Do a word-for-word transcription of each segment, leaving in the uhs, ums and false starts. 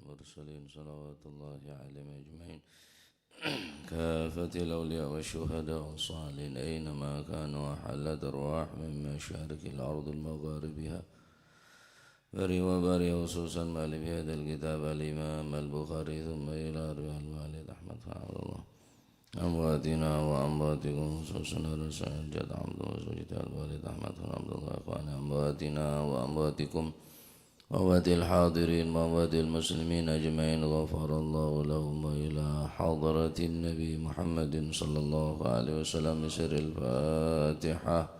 المرسلين صلوات الله عليهم أجمعين. كافة الأولياء والشهداء والصالحين أينما كانوا، وحلت أرواحهم من مشارق الأرض لمغاربها، برها وبحرها، خصوصا مؤلف هذا الكتاب الإمام البخاري، ثم إلى أرواح الوالد أحمد خان عبد الله، أمواتنا وأمواتكم، خصوصا على سعيد جد عبد الله، وزوجته الوالد أحمد خان عبد الله، إخوان أمواتنا وأمواتكم، وأموات الحاضرين وأموات المسلمين أجمعين، غفر الله لهم، وإلى حضرة النبي محمد صلى الله عليه وسلم، بسر الفاتحة.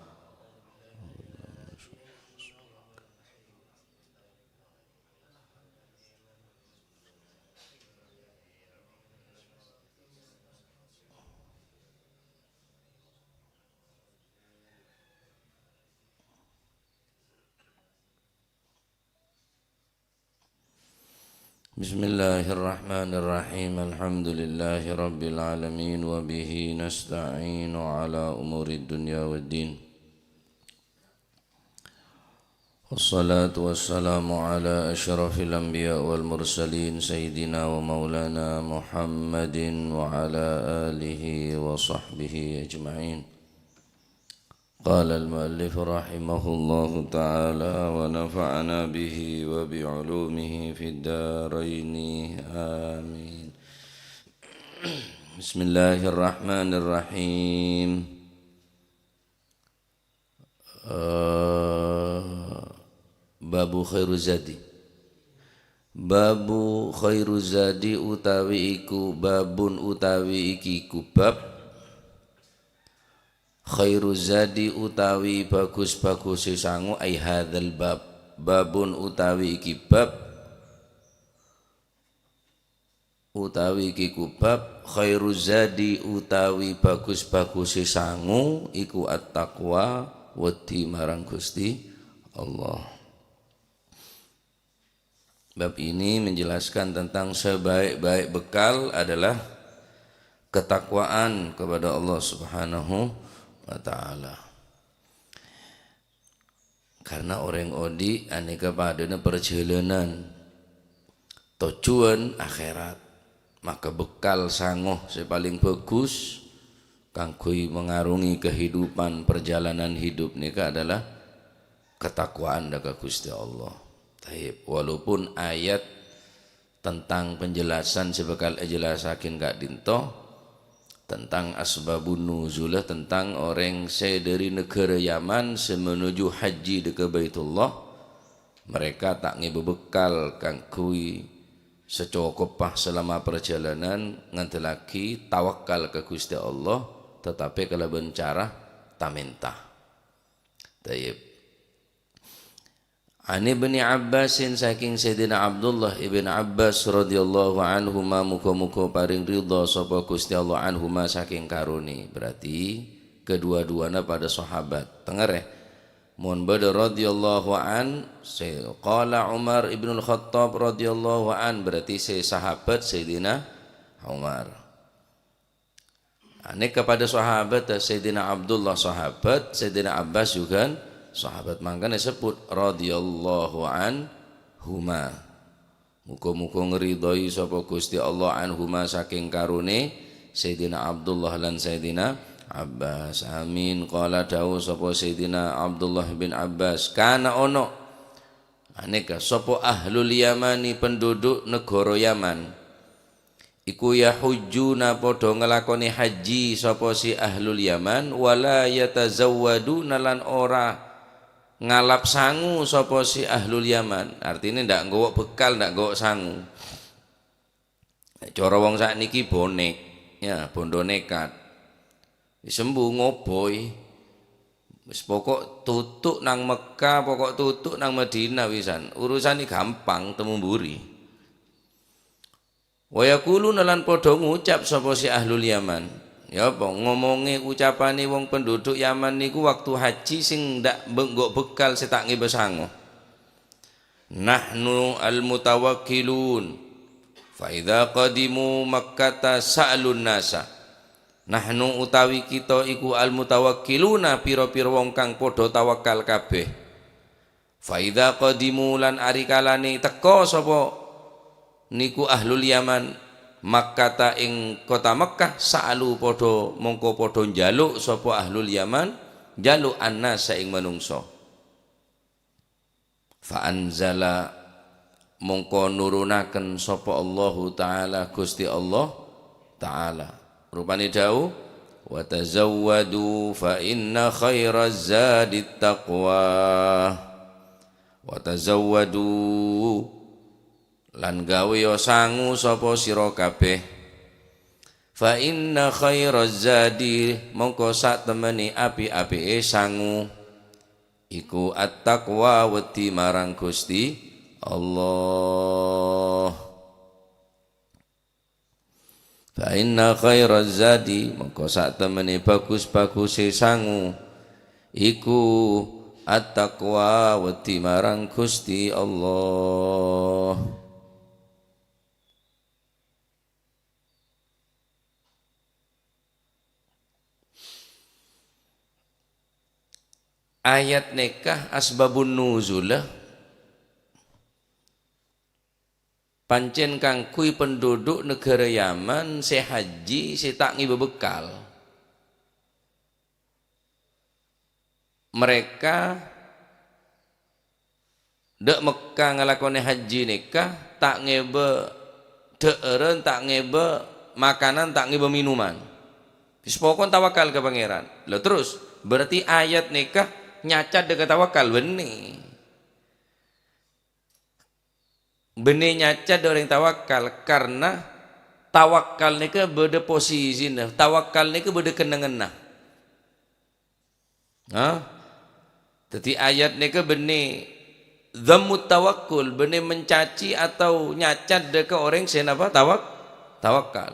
بسم الله الرحمن الرحيم. الحمد لله رب العالمين، وبه نستعين على أمور الدنيا والدين. والصلاة والسلام على أشرف الأنبياء والمرسلين، سيدنا ومولانا محمد وعلى آله وصحبه أجمعين. قال المؤلف رحمه الله تعالى ونفعنا به وبعلومه في الدارين، آمين. بسم الله الرحمن الرحيم. Eh, babu khairu zadi. Babu khairu zadi utawi iku babun utawi iki iku bab. Khairu zadi utawi bagus-baguse sangu, ai hadzal bab. Babun utawi iki bab. Utawi iki ku bab khairu zadi utawi bagus-baguse sangu iku at-taqwa, wedi marang Gusti Allah. Bab ini menjelaskan tentang sebaik-baik bekal adalah ketakwaan kepada Allah Subhanahu wa Ta'ala. Karna orèng odi' anèka padâna parjhâlânan tojjhuwân akhèrat. Maka bekal sango sè palèng bhâghus kaangghuy mengarungi kehidupan, perjalanan hidup nèka adalah ketakwaan dâ' ka Ghustè Allah. Tayyib, walaupun ayat tentang penjelasan sè bhâkal èjellassaghi ka'dinto, tentang asbabun nuzullah, tentang orèng sè dâri naghârâ Yaman sè menuju hajji dâ' ka Baitullah, mereka ta' ngèbâ bekal kaangghuy sè cokoppa selama parjhâlânan, ngandellaghi tawakkal ka Ghustè Allah, tatapè kalabân cara ta-mènta. Tayyib. An Ibni Abbasin, sakèng Sayyidina Abdullah ibn Abbas radhiyallahu anhuma, muga-muga parèng ridha sapa Ghustè Allah anhuma sakèng karone. Berarti kedua-duanya pada sahabat. Tengerè? Mon bâdâ radhiyallahu an, sè qala Umar ibnul Khattab radhiyallahu an, berarti sè sahabat Sayyidina Umar. Anèka padâ sahabat, Sayyidina Abdullah sahabat, Sayyidina Abbas jhughân sahabat. Mangkana èsebbhut radhiyallahu anhuma. Muga-muga ngridhoi sapa Ghustè Allah anhuma sakèng karone Sayyidina Abdullah lan Sayyidina Abbas. Amin. Qala, dhawuh sapa Sayyidina Abdullah bin Abbas, kana ono. Anèka, sapa ahlul Yamani, penduduk negara Yaman. Iku yahujjuna, padha nglakone haji sapa si ahlul Yaman, wala yatazawwaduna, lan ora ngalap sangu sapa si ahlul Yaman. Artine ndak nggawa bekal, ndak nggawa sangu. Cara wong sakniki bonek, ya, bondo nekat. Wis sembu ngoboi. Wis pokok tutuk nang Mekah, pokok tutuk nang Madinah wisan. Urusane gampang, temu mburi. Wa yaquluna, lan padha ngucap sapa si ahlul Yaman. Ya apa, ngomonge ucapane wong penduduk Yaman niku waktu haji sing ndak be-, nggo bekal se ta' ngeba sango. "Nahnu al-mutawakkilun, fa idza qadimu Makkata sa'alun nasa." "Nahnu utawi kita iku al-mutawakkiluna, pira-pira wong kang padha tawakal kabeh." Fa idza qadimu, lan arikalane teka sapa niku ahlul Yaman, Makkata ing kota Mekkah, sa'alu padha, mongko padha njaluk sapa ahlul Yaman, njaluk annasa ing manungsa. Fa anzala, mongko nurunaken sapa Allahu Ta'ala, Gusti Allah Ta'ala. Rupane dawuh, "Wa tazawwadu fa inna khairaz zadit taqwa." "Wa tazawwadu," lan gaweya sangu sapa sira kabeh. "Fa inna khairaz zadi," mongko satemene api-apike sangu, iku at-taqwa, wedi marang Gusti Allah. "Fa inna khairaz zadi," mongko satemene bagus-baguse sangu, iku at-taqwa, wedi marang Gusti Allah. Ayat neka asbabun nuzula pancen kaangguy penduduk negara Yaman se haji se ta' ngeba bekal. Mereka dha' Mekkah ngalakone haji neka ta' ngeba dha'aran, ta' ngeba makanan, ta' ngeba minuman. Wis pokon tawakal ka Pangeran. Lho terus, berarti ayat neka nyacat dha' ka tawakal, benne. Benne nyacat dha' oreng tawakal, karna tawakal neka bada posisina, tawakal neka bada kennengnganna. Ha? Daddi ayat neka benne dhammut tawakkul, benne mencaci atau nyacat dha' ka oreng se napa? Tawak-, tawakal.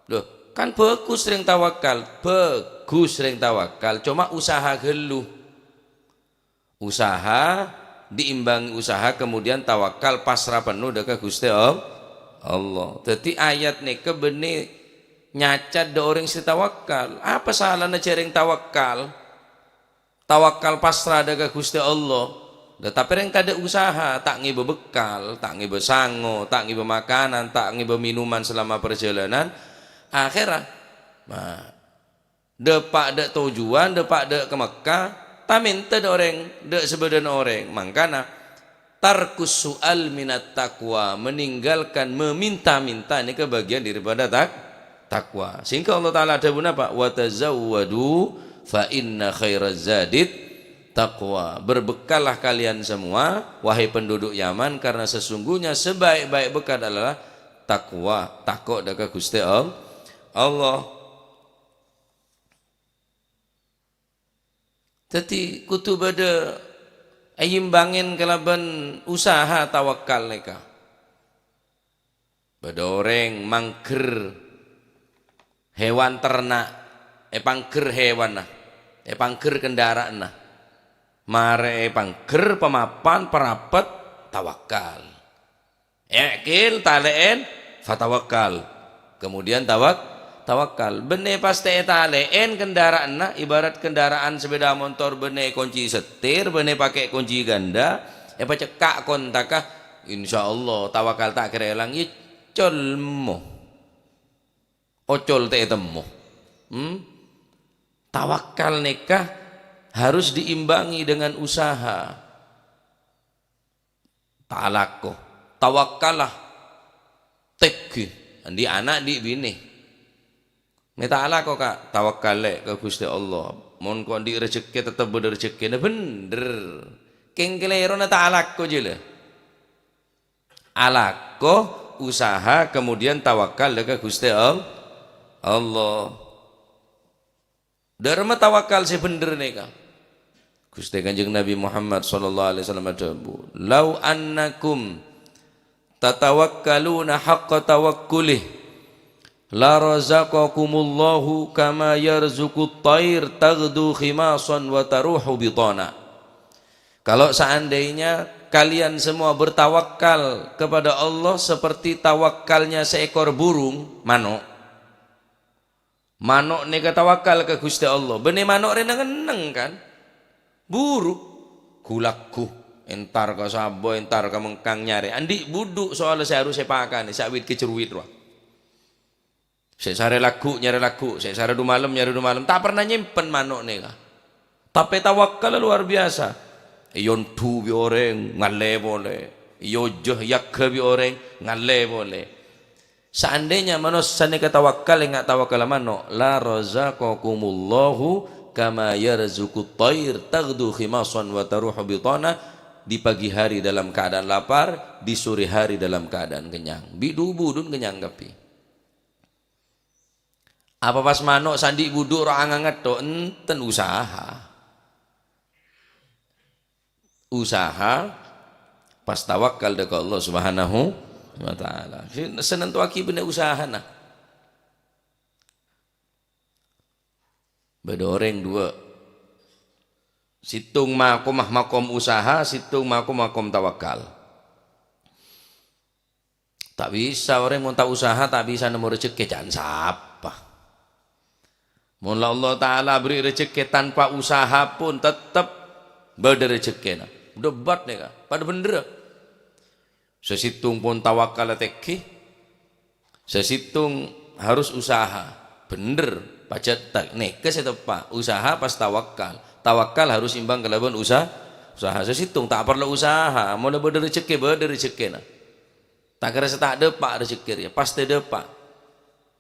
Loh, kan bagus reng tawakal, bagus reng tawakal, coma usaha ghellu. Usaha, diimbangi usaha, kemudian tawakal, pasrah penuh dha' ka Guste All-, Allah. Daddi ayat neka benne nyacat dha' oreng se tawakal. Apa salana jareng tawakal? Tawakal pasrah dha' ka Guste Allah. Dha' tape reng tadha' usaha, ta' ngeba bekal, ta' ngeba sango, ta' ngeba makanan, ta' ngeba minuman selama perjalanan. Akhera, nah, dha' pa' dha' tojuwan, dha' pa' dha' ka Mekkah, ta' menta dha' oreng, dha' sabadhana oreng. Mangkana, tarkus su'al minat taqwa, meninggalkan meminta-minta neka bagian daripada tak-, takwa. Sehingga Allah Ta'ala adhâbu napa? "Wa tazawwadu fa inna khairaz zadit taqwa." Berbekallah kalian semua, wahai penduduk Yaman, karena sesungguhnya sebaik-baik bekal adalah takwa, tako' dha' ka Guste All-, Allah. Daddi, kodhu bâdâ èimbangè kalabân usaha tawakkal nèka. Bâdâ orèng mangghâr hewan ternak, èpangghâr hewanna, èpangghâr kendaraanna. Marè èpangghâr pamapan, parapet, tawakkal. Èkil, talè'èn, fatawakkal. Kemudian tawak-, tawakkal. Bânnè pas ta' ètalè'èn kendaraanna, ibarat kendaraan sepeda motor bânnè èkonci setir, bânnè pakè konci ganda, èpacekka' kontaka, insyaallah tawakkal ta' kèra èlang, yâ col emmo. Ocol ta' ètemmo. Hmm? Tawakkal nèka harus diimbangi dengan usaha. Ta' alako. Tawakkalah. Tèngghi. Andi' ana', andi' binè. Mè ta' alako, Ka'. Tawakkal, Lè', ka Ghustè Allah. Mon ko' andi' rejekkè, tettep bâdâ rejekkèna. Bhender. Kèng kalèrona ta' alako jâ, Lè'. Alako, usaha, kemudian tawakkal ka Ghustè All-, Allah. Dârâmma tawakkal sè bhender nèka. Ghustè Kanjeng Nabi Muhammad sallallahu alaihi wasallam adhâbu, "Lau annakum tatawakkaluna haqqa tawakkulih, la razaqakumullahu kama yarzuqut thair taghdu khimasan wa taruhu bitana." Kalau seandainya kalian semua bertawakal kepada Allah seperti tawakkalnya seekor burung, mano', Mano' nèka tawakkal ka Ghustè Allah. Bânnè mano' rè neng-enneng, kan? Buru. Gu-lagghu. Entar ka Saba, entar ka Mengkang nyarè. Andi' budhu' soal sè harus èpakanè, sè awit kècerwit rowa. Sè sarè lagghu' nyarè lagghu', sè sarè dumalem nyarè dumalem. Ta' pernah nyèmpen mano' nèka. Tapè tawakkal luar biasa. Èyondu bi' orèng, ngallè polè. Èyojâ, èyagghâ bi' orèng, ngallè polè. Saandhâna manossa nèka tawakkal, enga' tawakkal mano', "La razaqakumullahu kama yarzuqut thair taghdu khimasan wa taruhu bitana," di pagi hari dalam keadaan lapar, di sore hari dalam keadaan kenyang. Bi' du-budhun kenyang kabbhi. Apa pas mano' sè andi' budhu' rowa anganget tho? Enten, usaha. Usaha pas tawakkal dâ' ka Allah Subhanahu wa Ta'ala. Sè nentoaghi bânnè usahana. Bâdâ orèng duwâ'. Sèttong makomma makom usaha, sèttong makom makom tawakkal. Ta' bisa orèng mon ta' usaha, ta' bisa nemmo rejekkè, can sapa? Mon la Allah Ta'ala aberri' rejekkè tanpa usaha pon, tettep bâdâ rejekkèna. Debat nèka, padâ bhendherra. Sè sèttong pon tawakkal tèngghi, sè sèttong harus usaha. Bhendher, pajhât ta-, nèka sè teppa'. Usaha pas tawakkal. Tawakkal harus imbang kalabân usa-, usaha. Sè sèttong ta' parlo usaha, mon la bâdâ rejekkè, bâdâ rejekkèna. Ta' kèra sè ta' dâpa' rejekkè rèya, pastè dâpa'.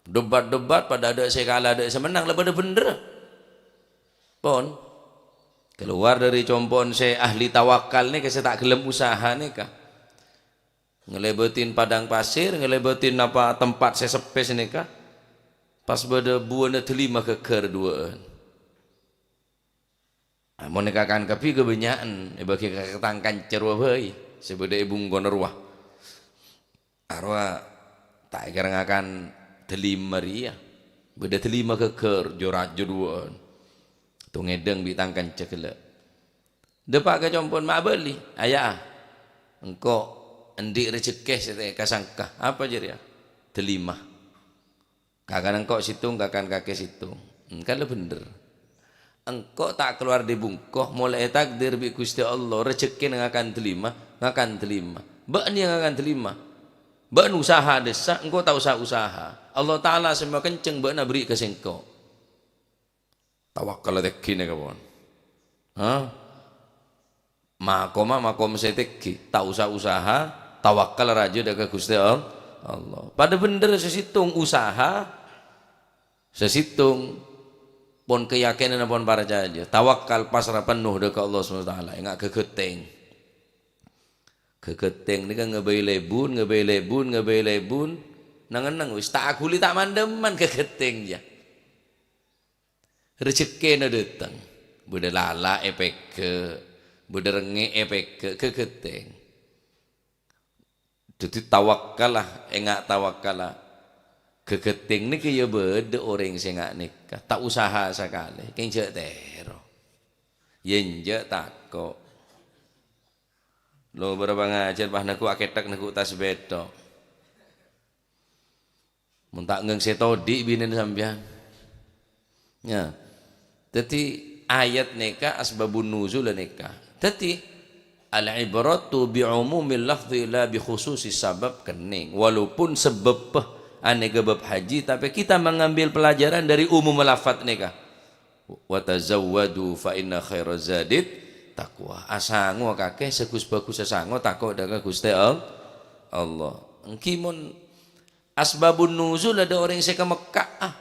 Debat-debat, padâ adâ' sè kala, adâ' sè mennang, la padâ bhendherra. Pon. Kalowar dâri compo'na sè ahli tawakkal nèka, sè ta' ghellem usaha nèka. Ngalèbâtin padang pasir, ngalèbâtin apa tempat sè seppè sanèka. Pas bâdâ buwâna dâlima ghâgghâr duwâ'ân. Ah, mon èkakan kabbhi kabânnya'an, èbâgi ka tang kanca rowa bhâi, sè bâdâ è bungkona rowa. Arowa ta' èkèra ngakan dâlima rèya. Bâdâ dâlima ghâgghâr, jâ-rajâ duwâ'ân. Tong ngèdhâng bi' tang kanca ghellâ'. Dâpa' ka compo'na, "Ma' abâli, aya'a. Engko' andi' rejekkè sè ta' èkasangka." "Apa jârèya?" "Dâlima." Kakan engko' sèttong, kakan kakè sèttong. Hmm, kan la bhendher. Engko' ta' kalowar dâri bungko, molaè ètakdir bi' Ghustè Allah, rejekkèna ngakan dâlima, ngakan dâlima. Bâ'na ngakan dâlima. Bâ'na usaha dâssa, engko' ta' osa usaha. Allah Ta'ala sè makenjheng bâ'na aberri' ka sèngko'. Tawakkal tèngghi nèka, pon. Ha? Makoma makom sè tèngghi, ta' osa usaha, tawakkal rajâ dâ' ka Ghustè All-, Allah. Padâ bhendher sè sèttong usaha, sè sèttong pon keyakinanna pon parcajâ. Tawakkal pasra penno dâ' ka Allah Subhanahu wa Ta'ala, enga' ghâghâtèng. Ghâghâtèng nèka ngabây lèbun, ngabây lèbun, ngabây lèbun. Neng-enneng wis ta' aghuli ta' man-dhimman ghâghâtèng, yâ. Rejekkèna dâteng. Bâdâ lala èpèghâ', bâdâ rengngè' èpèghâ', ghâghâtèng. Dhâddhi tawakkala, enga' tawakkala. Ghâghâtèng nèka yâ bâdâ orèng sè nga' nèka, ta' usaha sakalè, kèng jhâ' tèro. Yâ enjâ' tako'. Lo bârâmpa ngajhâr, pas neggu' akèthèk, neggu' tasbih tho. Mon ta' ngèng sè todhi' binèna sampèyan. Ya. Dhâddhi ayat nèka asbabun nuzul nèka. Dhâddhi al-ibratu bi umumil lafzi la bi khususis sabab kennèng. Walaupun sabâbbhâ anèka bab haji, tapè kita mengambil pelajaran dari umum lafaz nèka. "Wa tazawwadu fa inna khairaz zadit taqwa." Asango kakè, sè ghus-bhâghus asango tako' dâ' ka Ghustè All-, Allah. Èngghi mon asbabun nuzul, adâ' orèng sè ka Mekkah, ah,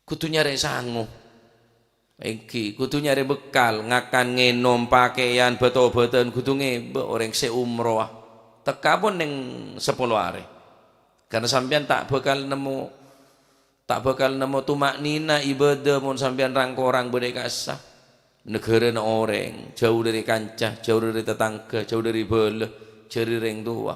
kodhu nyarè sango. Èngghi, kodhu nyarè bekkal, ngakan, ngènom, pakèyan, bât-obâdhân, kodhu ngèbâ orèng sè umroh, ah. Tekka pon neng sapolo arè. Karna sampèyan ta' bhâkal nemmo Ta' bhâkal nemmo tuma'nina ibadah mon sampèyan rang-korang bâdâ è ka'issa. Naghârâna orèng, jhâu dâri kanca, jhâu dâri tatangghâ, jhâu dâri bhâlâ, jhâri rèng towa.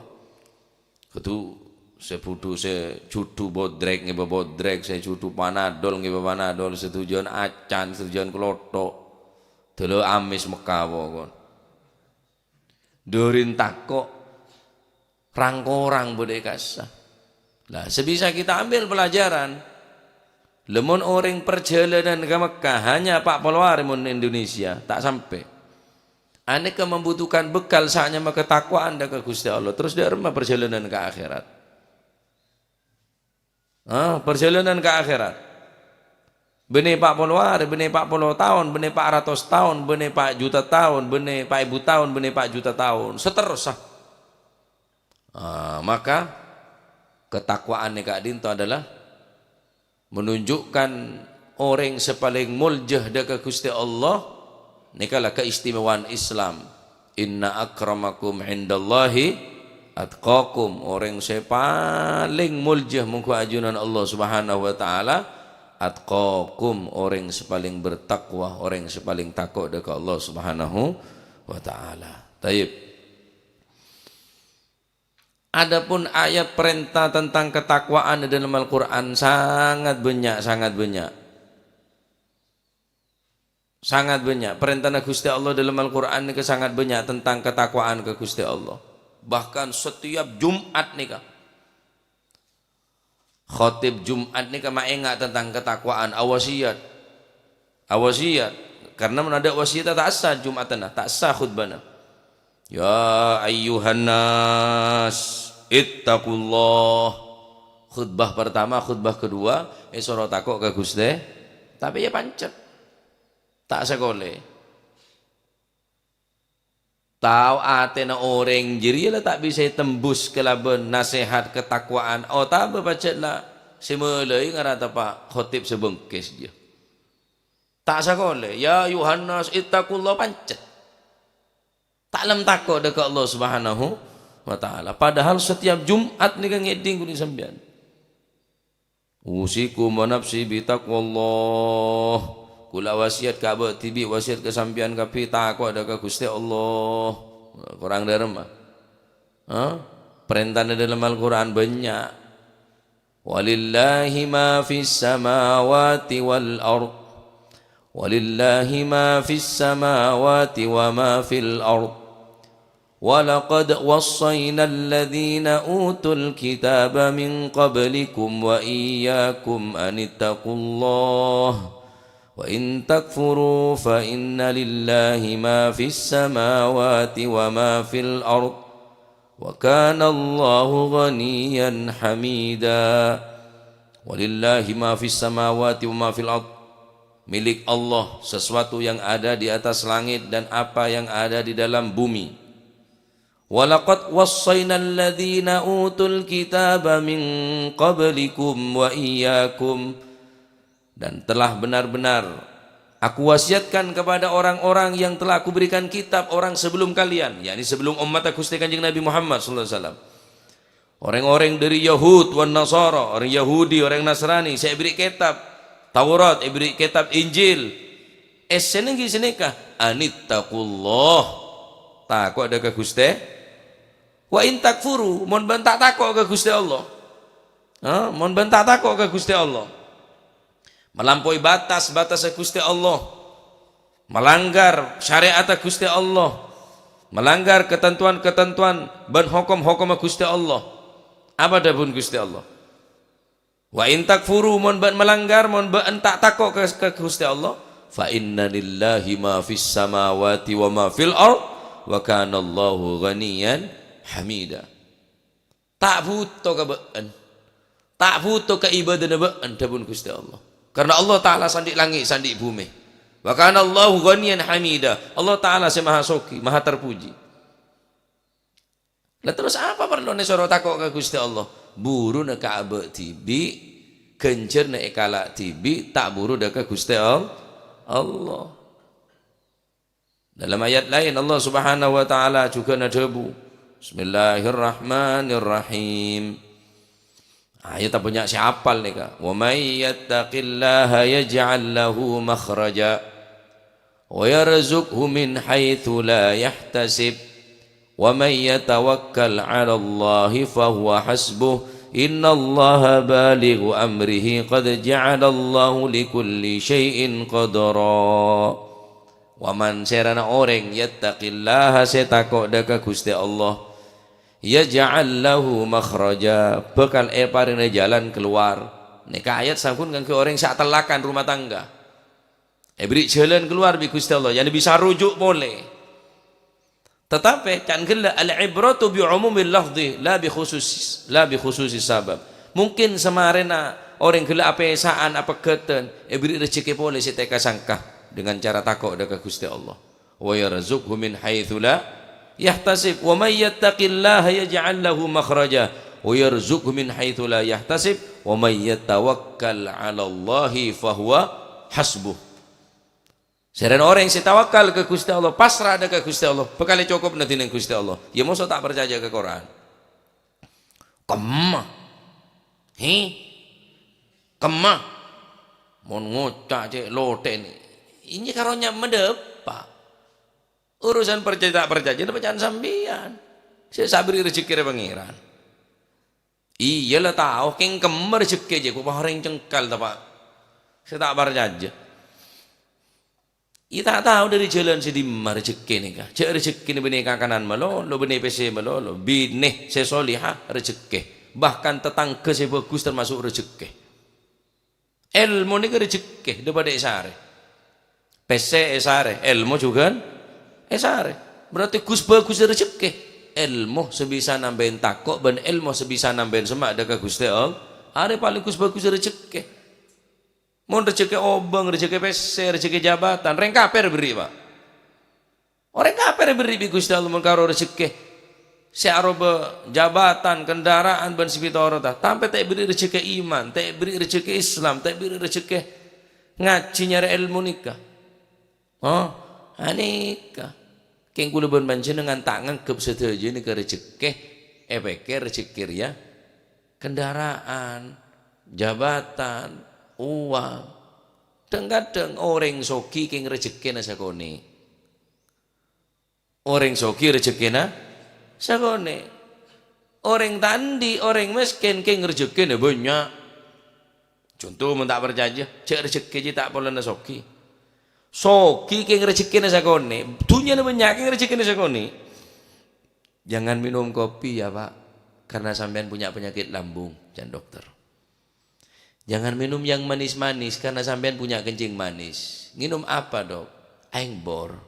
Kodhu sè budhu, sè jhudhu bodrèk ngèbâ bodrèk, sè jhudhu panadol ngèbâ panadol, sè dujân acan, sè dujân klotho'. Dâlâ amès Mekka pokon. Dârin tako', rang-korang bâdâ è ka'issa. Lah, sè bisa kita ambil pelajaran, lamon orèng parjhâlânan ka Mekkah hanya pa' polo arè mon Indonesia, ta' sampè'. Anèka membutuhkan bekal sè anyama katakwaan dâ' ka Ghustè Allah. Terros dâ' remma parjhâlânan ka akhèrat? Ah, parjhâlânan ka akhèrat. Bânnè pa' polo arè, bânnè pa' polo taon, bânnè pa' ratos taon, bânnè pa' juta taon, bânnè pa' èbu taon, bânnè pa' juta taon, saterrossa. Ah, maka katakwaan nèka ka'dinto adalah menunjukkan orèng sè palèng molja dâ' ka Ghustè Allah, nèka la kaistimewaan Islam. "Inna akramakum indallahi atqakum." Orèng sè palèng molja mongghu ajunan Allah Subhanahu wa Ta'ala, atqakum, orèng sè palèng bertakwa, orèng sè palèng tako' dâ' ka Allah Subhanahu wa Ta'ala. Tayyib. Adapun ayat perintah tentang ketakwaan di dalam Al-Qur'an sangat banyak, sangat banyak. Sangat banyak. Perintahna Ghustè Allah dalam Al-Qur'an nèka sangat banyak tentang ketakwaan ka Ghustè Allah. Bahkan setiap Jumat nèka, khatib Jumat nèka maènga' tentang ketakwaan, awasiyat. Awasiyat. Karena mon adâ' wasiyat ta' essa Jumatanna, ta' essa khutbahna. "Ya ayyuhan nas, ittaqullah." Khutbah pertama, khutbah kedua, èsoro tako' ka Ghustè. Tapè ya pancet. Ta' sakolè. Tao atèna orèng jârèya la ta' bisa ètembus kalabân nasèhat ketakwaan, otabâ pajhât la sè malaè ngara teppa' khatib sè bengkes jâ. Ta' sakolè, "Ya ayyuhan nas, ittaqullah," pancet. Ta' lem tako' dâ' ka Allah Subhanahu wa Ta'ala. Padahal setiap Jumat nèka ngèdhing kulâ sampèyan. "Usikum wa nafsi bi taqwallah." Kulâ wasiyat ka abâ' dhibi', wasiyat ka sampèyan kabbhi tako' dâ' ka Ghustè Allah. Korang dâremma. Hah? Parèntana dâlem Al-Qur'an bânnya'. "Walillahi ma fis samawati wal ard. Walillahi ma fis samawati wa ma fil ard. Wa laqad wassaynal ladzina utul kitaba min qablikum wa iyyakum anittaqullah. Wa in takfuru fa inna lillahi ma fis samawati wa ma fil ard. Wa kana Allahu ghaniyyan hamida." Walillahi ma fis samawati wa ma fil ard. Milik Allah sesuatu yang ada di atas langit dan apa yang ada di dalam bumi. "Wa laqad wassaynal ladzina utul kitaba min qablikum wa iyyakum." Dan telah benar-benar Aku wasiatkan kepada orang-orang yang telah Aku berikan kitab, orang sebelum kalian, yakni sebelum ummat Ghustè Kanjeng Nabi Muhammad sallallahu alaihi wasallam. Orèng-orèng dâri Yahud wan Nasara, orèng Yahudi, orèng Nasrani, sè èberri' kètab Taurat, èberri' kètab Injil. Èssèna ghi' sanèka, "Anittaqullah." Tako' dâ' ka Ghustè. "Wa in takfuru," mon bâ'na ta' tako' ka Ghustè Allah. Ha, mon bâ'na ta' tako' ka Ghustè Allah. Malampoi batas-batasna Ghustè Allah. Malanggar syari'atta Ghustè Allah, malanggar katantowan-katantowan bân hokom-hokomma Ghustè Allah. Apa dhâbuna Ghustè Allah? "Wa in takfuru," mon bâ'na malanggar, mon bâ'na ta' tako' ka, ka Ghustè Allah, "fa inna lillahi ma fis samawati wa ma fil ard, wa kana Allahu ghaniyan hamida." Ta' bhuto ka bâ'na. Ta' bhuto ka ibâdâna bâ'na, dhâbuna Ghustè Allah. Karna Allah Ta'ala sè andi' langngè', sè andi' bhumè. "Wa kana Allahu ghaniyan hamida." Allah Ta'ala sè maha soghi, maha terpuji. Lah terros apa parlona èsoro tako' ka Ghustè Allah? Buruna ka abâ' dhibi', ghânjhârna èkala' dhibi', ta' buru dâ' ka Ghustè Al-, Allah. Dalam ayat laèn, Allah Subhanahu wa Ta'ala jhughân adhâbu, Bismillahirrahmanirrahim. Ayat bânnya' sè apal nèka. "Wa may yattaqillaha yaj'al lahu makhraja, wa yarzuqhu min haitsu la yahtasib, wa may yatawakkal 'alallahi fa huwa hasbuh, innallaha balighu amrihi, qad ja'alallahu likulli syai'in qadra." Wa man, sèrana orèng, yattaqillaha, sè tako' dâ' ka Ghustè Allah, yaj'al lahu makhraja, bhâkal èparèngana jhâlân kalowar. Nèka ayat sampun kaangghuy orèng sè atellakan rumah tangga. Èberri' jhâlân kalowar bi' Ghustè Allah, ya'ni bisa rujuk polè. Tatapè, can ghellâ', "Al-ibratu bi umumil lafdhi, la bi khusus, la bi khususis sabab." Mungkin samarèna orèng ghellâ' apèsa'an, apegghâtân, èbèrri' rejhekkè polè sè ta' èkasangka dengan cara tako' dâ' ka Ghustè Allah. "Wa yarzuqhu min haitsu la yahtasib, wa may yattaqillaha yaj'al lahu makhraja, wa yarzuqhu min haitsu la yahtasib, wa may yatawakkal 'alallahi fahuwa hasbuh." Sèrèna orèng sè tawakkal ka Ghustè Allah, pasra dâ' ka Ghustè Allah, bhâkal ècokop nèddhinèng Ghustè Allah. Iyâ, moso ta' parcajâ ka Qur'an. Kemma. He? Kemma. Mon ngoca' cè' lotèn. Iyâ karo nya-, madâpa'. Urusan parcajâ ta' parcajâ, napa can sampèyan? Sè sabri rejhekkèna Pangèran. Iyâ la tao, kèng kemma rejhekkè jâ, kok orèng cengkal ta', Pa'? Sè ta' parcajâ. Iyâ ta' tao dâri jhâlân sè dimma rejhekkè nèka. Jâ' rejhekkèna bânnè kakanan malolo, bânnè pèssè malolo, binè sè soleha rejhekkè. Bahkan tatangghâ sè bhâghus tamaso' rejhekkè. Èlmo nèka rejhekkè, dâ-padâ èsarè. Pèssè èsarè, èlmo jhughân èsarè. Berarti ghus-bhâghus rejhekkè. Èlmo sè bisa nambâi tako' bân èlmo sè bisa nambâi semma' dâ' ka Ghustè Allah. Arè palèng ghus-bhâghus rejhekkè. Mon rejhekkè obâng, rejhekkè pèssè, rejhekkè jabatan, rèng kafir èbèrri', Pa'. Orèng kafir èbèrri' bi' Ghustè Allah mon karo rejhekkè sè aropa jabatan, kendaraan, bân sè pètorotta. Tapè ta' èbèrri' rejhekkè iman, ta' èbèrri' rejhekkè Islam, ta' èbèrri' rejhekkè ngajhi nyarè èlmo nèka. Oh, anèka. Kèng kaulâ bân panjhennengngan ta' nganggep sadhâjâ nèka rejhekkè, èpèkkèr rejhekkè rèya kendaraan, jabatan, uwang. Dhâng-kadhâng orèng soghi kèng rejhekkèna sakonè'. Orèng soghi rejhekkèna sakonè'. Orèng ta' andi', orèng mèskèn kèng rejhekkèna bânnya'. Conto, mon ta' parcajâ, jâ' rejhekkè jiyâ ta' polana soghi. Soghi kèng rejhekkèna sakonè', dhunnyana bânnya' kèng rejhekkèna sakonè'. "Jangan minum kopi ya, Pak, karena sampean punya penyakit lambung," can dokter. "Jangan minum yang manis-manis karena sampean punya kencing manis." "Nginum apa, Dok?" "Aèng bor."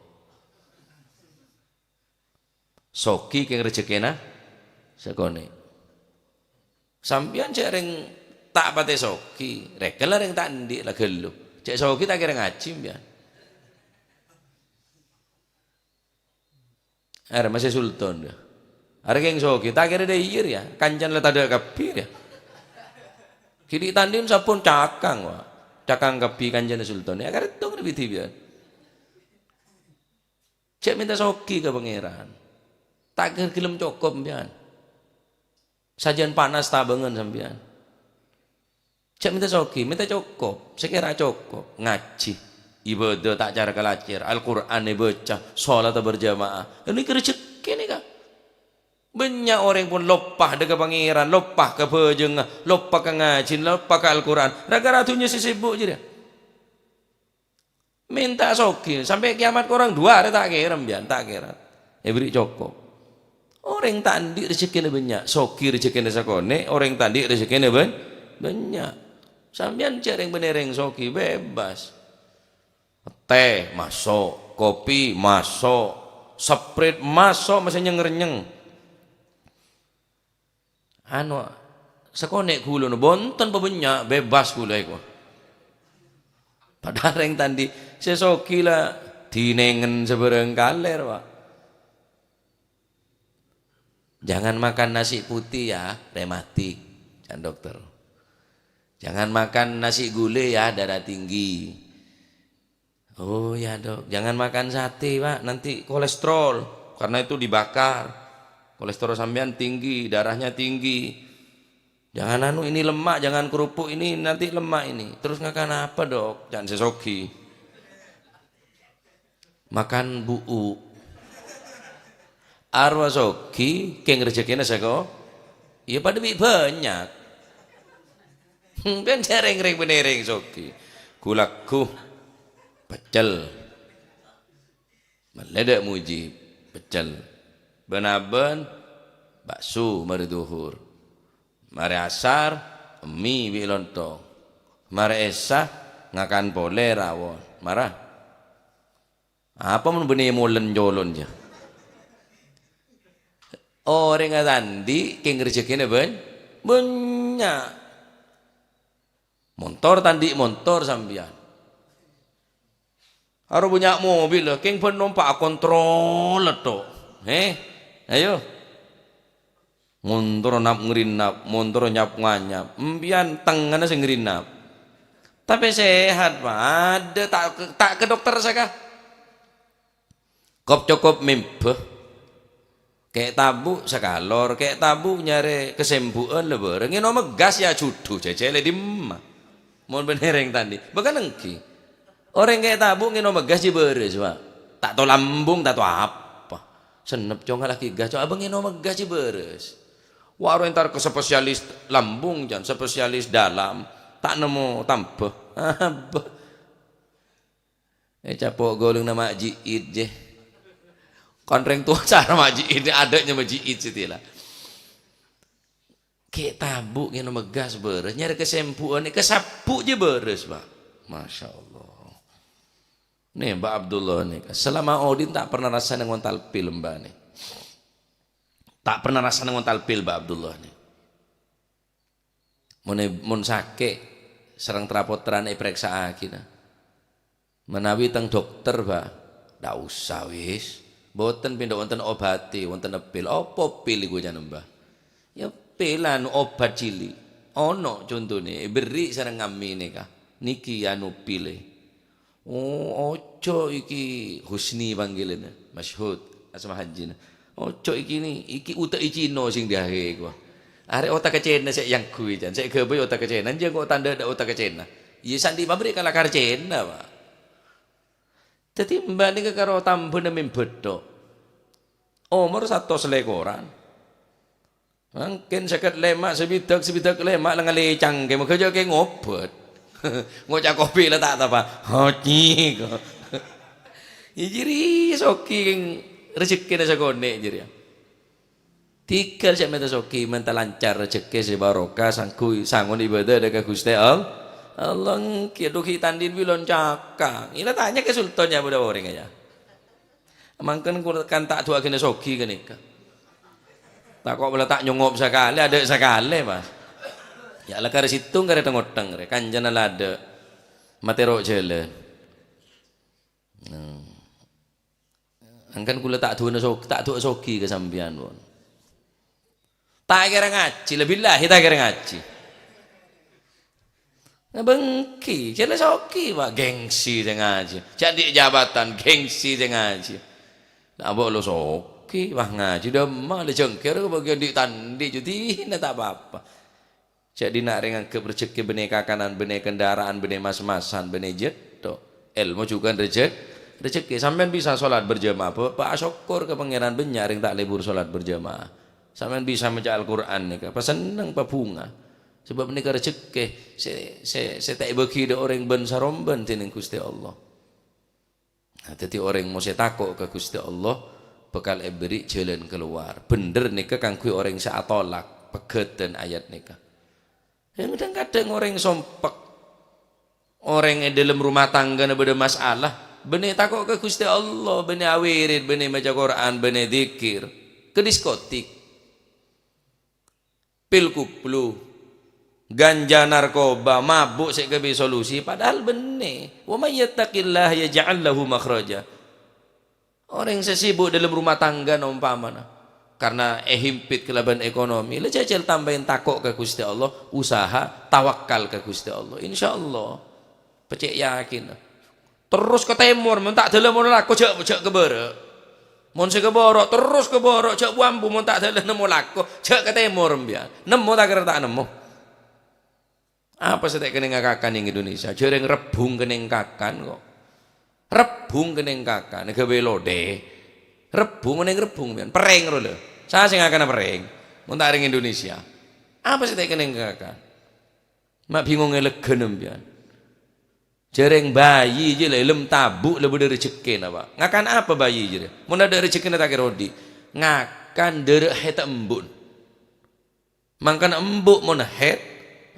Soghi kèng rejhekkèna sakonè'. Sampèyan jâ' rèng ta' patè soghi, rèken la rèng ta' andi' la ghâllu. Jâ' soghi ta' kèra ngajhi sampèyan. Arè masè sultan, yâ. Arè kèng soghi, ta' kèra dâ' iyâ, yâ. Kancana la tadâ' kabbhi, yâ. Ghi' dhi' ta' andi' sampon cakang, wa. Cakang kabbhi kancana sultan. Yâ, karè tong bidi, yâ. Jâ' mènta soghi ka Pangèran. Ta' kèra ghellem cokop, sampèyan. Sajân panas tabângan sampèyan. Jâ' mènta soghi, mènta cokop, sè kèra cokop, ngajhi, ibâdâh ta' cara kalacèr, Al-Qur'an èbâca, sholata berjamaah. Nèka rejhekkè nèka. Bânnya' orèng pon loppa dâ' ka Pangèran, loppa ka bhâjângnga, loppa ka ngajhi, loppa ka Al-Qur'an. Ra-ghârâ dhunnya sè sibuk jârèya. Mènta soghi, sampè' kiamat korang duwâ' arè ta' kèra, sampèyan, ta' kèra. Èbèrri' cokop. Orèng ta' andi' rejhekkèna bânnya', soghi rejhekkèna sakonè', orèng ta' andi' rejhekkèna bân-, bânnya'. Sampèyan jâ' rèng bânnè rèng soghi, bebas. Tè, maso', kopi, maso', Sprite, maso', masè nyeng-rènyeng. Anu, sakonè' ghuluna, bhunten pabânnya', bebas ghulâ èko. Padahal rèng ta' andi' sè soghi la dinèngen sabârâng kalèr, Pak. "Jangan makan nasi putih ya, rematik," can dokter. "Jangan makan nasi gulai ya, darah tinggi." "Oh ya, Dok, jangan makan sate, Pak, nanti kolesterol, karena itu dibakar. Kolesterol sampean tinggi, darahnya tinggi. Jangan anu, ini lemak, jangan kerupuk ini, nanti lemak ini." "Terus ngakan apa, Dok?" Can sè soghi. "Makan bu'u." Arwa soghi, kèng rejhekkèna sèko. Iyâ padâ bi' bânnya'. Kan jâ' rèng-rèng bânnè rèng soghi. Ghu-lagghu, peccel. Mellè dâ' mojhi, peccel. Bân-abân, bakso marè dhuhur. Marè asar, emmè bi' lontong. Marè èsa, ngakan polè rawon. Mara. Apa mon bânnè molen colon, yâ? Orèng atandi' kèng rejhekkèna bân-, bânnya'. Montor ta' andi' montor sampèyan. Aro bânnya' mobil, kèng bân nompa' akontrol tok. He? Ayo. Montor nap-ngrinap, montor nyap-nganyap. Empèyan tengngana sè ngrinap. Tapè sehat, Pak. Adâ' ta', ta' ka dokter saka. Kop-cokop membâ. Kè' tabu' sakalor, kè' tabu' nyarè kasembu'ân la bârâ. Ngènom gas ya judhu, jhâjhâlè dimma. Mon bân orèng tandi', bâkal ènggi. Orèng kè' tabu' ngènom gas jiyâ bârâs, Pak. Ta' to lambung, ta' to apa. Sennep, cong, alaghi gas, cong, abâ ngènom gas jiyâ bârâs. Wa, ro entar ka spesialis lambung, can, spesialis dalam. Ta' nemmo tambâ. Abâ. Eh, capo' ghâlungnga Ma' Ji'it, jè. Kan rèng towa cara Ma' Ji'it, adâ' nyama Ji'it sè tèla. Kè' tabu' ngènom gas bârâs, nyarè kasembu'ân, kasabbhu' jiyâ bârâs, Pak. Masya Allah. Nè, Mbah Abdullah nèka, selama odi' ta' pernah rassana ngontal pil, Mbah, nè. Ta' pernah rassana ngontal pil, Mbah Abdullah, nè. Mon, mon sakè', sareng tra-pottrana èparèksa'aghi, nah. Manabi teng dokter, Bah, ndak usah, wis. Mboten pindha wonten obhâdhi, wonten epil. Apa pil iku, can, Mbah? Ya, pil anu obat cili'. Ono contone, èberri' sareng ami nèka. Niki anu pile. Oh, ojo iki Husni panggilanna, masyhud, asma hajjina. Ojo iki ni, iki ute'e Cina sing diahe iku. Arè otak kecena sè yangghuy, can. Sè gabay otak kecena, jhâ' kok tandha ndak otak kecena. Iyâ, sandi' pabrik kalakar Cina, Pak. Dhâddhi, Mbah nèka karo tambhâna membâ tho'. Omor satos lèkoran. Mangkèn sèket lèma', sabidhâk, sabidhâk lèma' la ngalecang kè, moghâ jhâ' kè ngobât. Ngoca' kopi la ta' tapa. Hoci, kok. Iyâ, jârèya sogi kèng rejekkèna sakonè' jârèya. Tèghâl sè mènta sogi, mènta lancar, rejekkè sè barokah, sangghu, sangon ibadah dâ' ka Ghustè All-, Allah. Èngghi, dhu ghi' tandhin bilon cakang. Ila tanya ka sultan ya, bâdâ orèng ya. Mangkèn kul-, kan ta' du'aghina sogi ghânèka. Ta' kok bâla ta' nyongop sakalè, adâ' sakalè, Mas. Ya, la karè sèttong karè teng-oteng rè, kancana la adâ'. Matèro jhâlân. Nah. Angkan kaulâ ta' du'ana sog-, ta' du'a sogi ka sampèyan, pon. Ta' kèra ngajhi, la billahi ta' kèra ngajhi. Nga bengki, jhâ' la sogi, Pak, gengsi sè ngajhi. Jhâ' andi' jabatan, gengsi sè ngajhi. Nah, abâ' lo sogi, Pak, ngajhi dâmma, la jhângkèr ka bâgiyân dhi'-tandhi', jhâ' dinah ta' pa-apa. Jhâ' dinah rè nganggep rejekkè bânnè kakanan, bânnè kendaraan, bânnè mas-masan, bânnè jhâ' tho'. Èlmo jhughân rejek-, rejekkè. Sampèyan bisa sholat berjamaah, pa-, pa-, asokkor ka Pangèran, bânnya' rèng ta' lebur sholat berjamaah. Sampèyan bisa maca Al-Qur'an nèka, pasenneng, pabhunga. Sabâb nèka rejekkè sè, sè, sè ta' èbâghi dâ' orèng bân-sarombân dhinèng Ghustè Allah. Nah, dhâddhi orèng mon sè tako' ka Ghustè Allah bhâkal èberri' jhâlân kalowar. Bhendher nèka kaangghuy orèng sè atolak pegghâdhân ayat nèka. Kadhâng-kadhâng orèng sompek, orèng è dâlem rumah tanggana bâdâ masalah, bânnè tako' ka Ghustè Allah, bânnè awirid, bânnè maca Qur'an, bânnè dzikir, ka diskotik. Pil kuplu, ganja, narkoba, mabuk sè èkabi solusi, padahal bânnè. "Wa may yattaqillaha yaj'al lahu makhraja." Orèng sè sibuk dâlem rumah tangga, ompamana, karna èhimpit kalabân ekonomi, la jhâjhâl tambâi tako' ka Ghustè Allah, usaha, tawakkal ka Ghustè Allah. Insyaallah. Pècè' yakin. Terros ka tèmor, mon ta' dâlâ mon lako, jhâ', jhâ' ka bârâ'. Mon sè ka bârâ', terros ka bârâ', jhâ' bu-ambu, mon ta' dâlâ nemmo lako, jhâ' ka tèmor, sampèyan. Nemmo ta' kèra ta' nemmo? Apa sè ta' èkennènga kakan neng Indonesia? Jhâreng rebbhung kennèng kakan, kok. Rebbhung kennèng kakan, ghâbây lodè. Rebbhung, kennèng rebbhung, sampèyan. Perrèng, ro, lho. Sapa sè ngakana perrèng? Mon ta' rèng Indonesia. Apa sè ta' èkennènga kakan? Ma' bingong èlèghân, sampèyan. Jhâreng bayi jiyâ la èlem tabu' la bâdâ rejekkèna, Pak. Ngakan apa bayi jârèya? Mon adâ' rejekkèna ta' kèra odi'. Ngakan dârâ haidhâ embu'na. Mangkana embu' mon haid,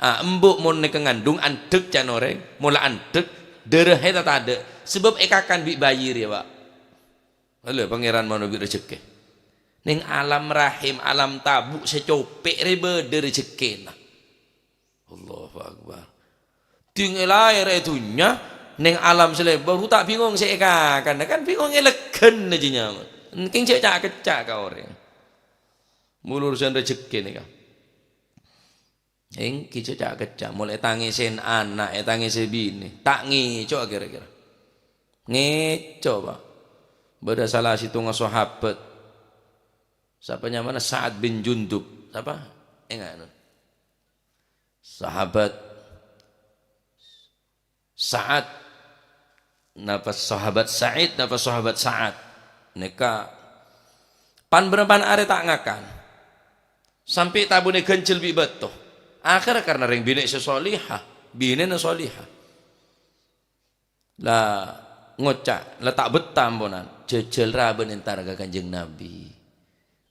ah, embu' mon nèka ngandung andhek can orèng, mon la andhek, dârâ haidhâ tadâ'. Sabâb èkakan bi' bayi rèya, Pak. Lho, Pangèran manobi rejekkè. Neng alam rahim, alam tabu' sè copè' rè bâdâ rejekkèna. Allahu Akbar. Ding è laèr è dhunnya, neng alam sè lèbâr, ta' bingong sè èkakan. Kan bingong èlèghân jâ nyaman. Engkèng jhâ' ca'-kecca' ka orèng. Molo urusan rejekkè nèka. Èngghi jhâ' ca'-kecca', molaè tangèsèn ana', ètangèsè binè, ta' ngèco' kèra-kèra. Ngèco', Pak. Bâdâ sala sèttonga sahabat. Sapa nyamana? Sa'ad bin Jundub. Sapa? Enga', no? Sahabat Sa'ad, napa sahabat Sa'id, napa sahabat Sa'ad. Nèka pan-bârâmpan arè ta' ngakan. Sampè' tabuna èghânjhâl bi' bâto. Akhèrra karna rèng binè' sè soliha, binèna soliha. La ngoca', la ta' bettah amponan, jhâjhâl ra bân entar ka Kanjeng Nabi.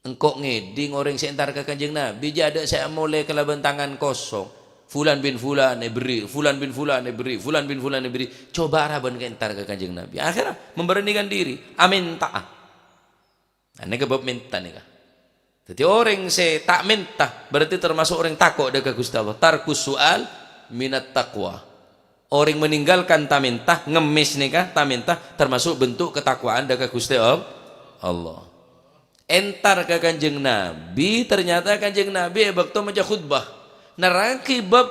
Engko' ngèdhing orèng sè entar ka Kanjeng Nabi, jhâ' adâ' sè amolè kalabân tangan kosong. Fulan bin Fulan èberri', Fulan bin Fulan èberri', Fulan bin Fulan èberri'. Coba ra bân entar ka Kanjeng Nabi. Akhèrra memberanikan diri, amènta'a. Nah, nèka bab mènta nèka. Dhâddhi orèng sè ta' mènta, berarti termasuk orèng tako' dâ' ka Ghustè Allah. Tarkus su'al minat taqwa. Orèng meninggalkan ta-mènta, ngemmès nèka ta-mènta, termasuk bentuk ketakwaan dâ' ka Ghustè All-, Allah. Entar ka Kanjeng Nabi, ternyata Kanjeng Nabi è bâkto maca khutbah nerrangaghi bab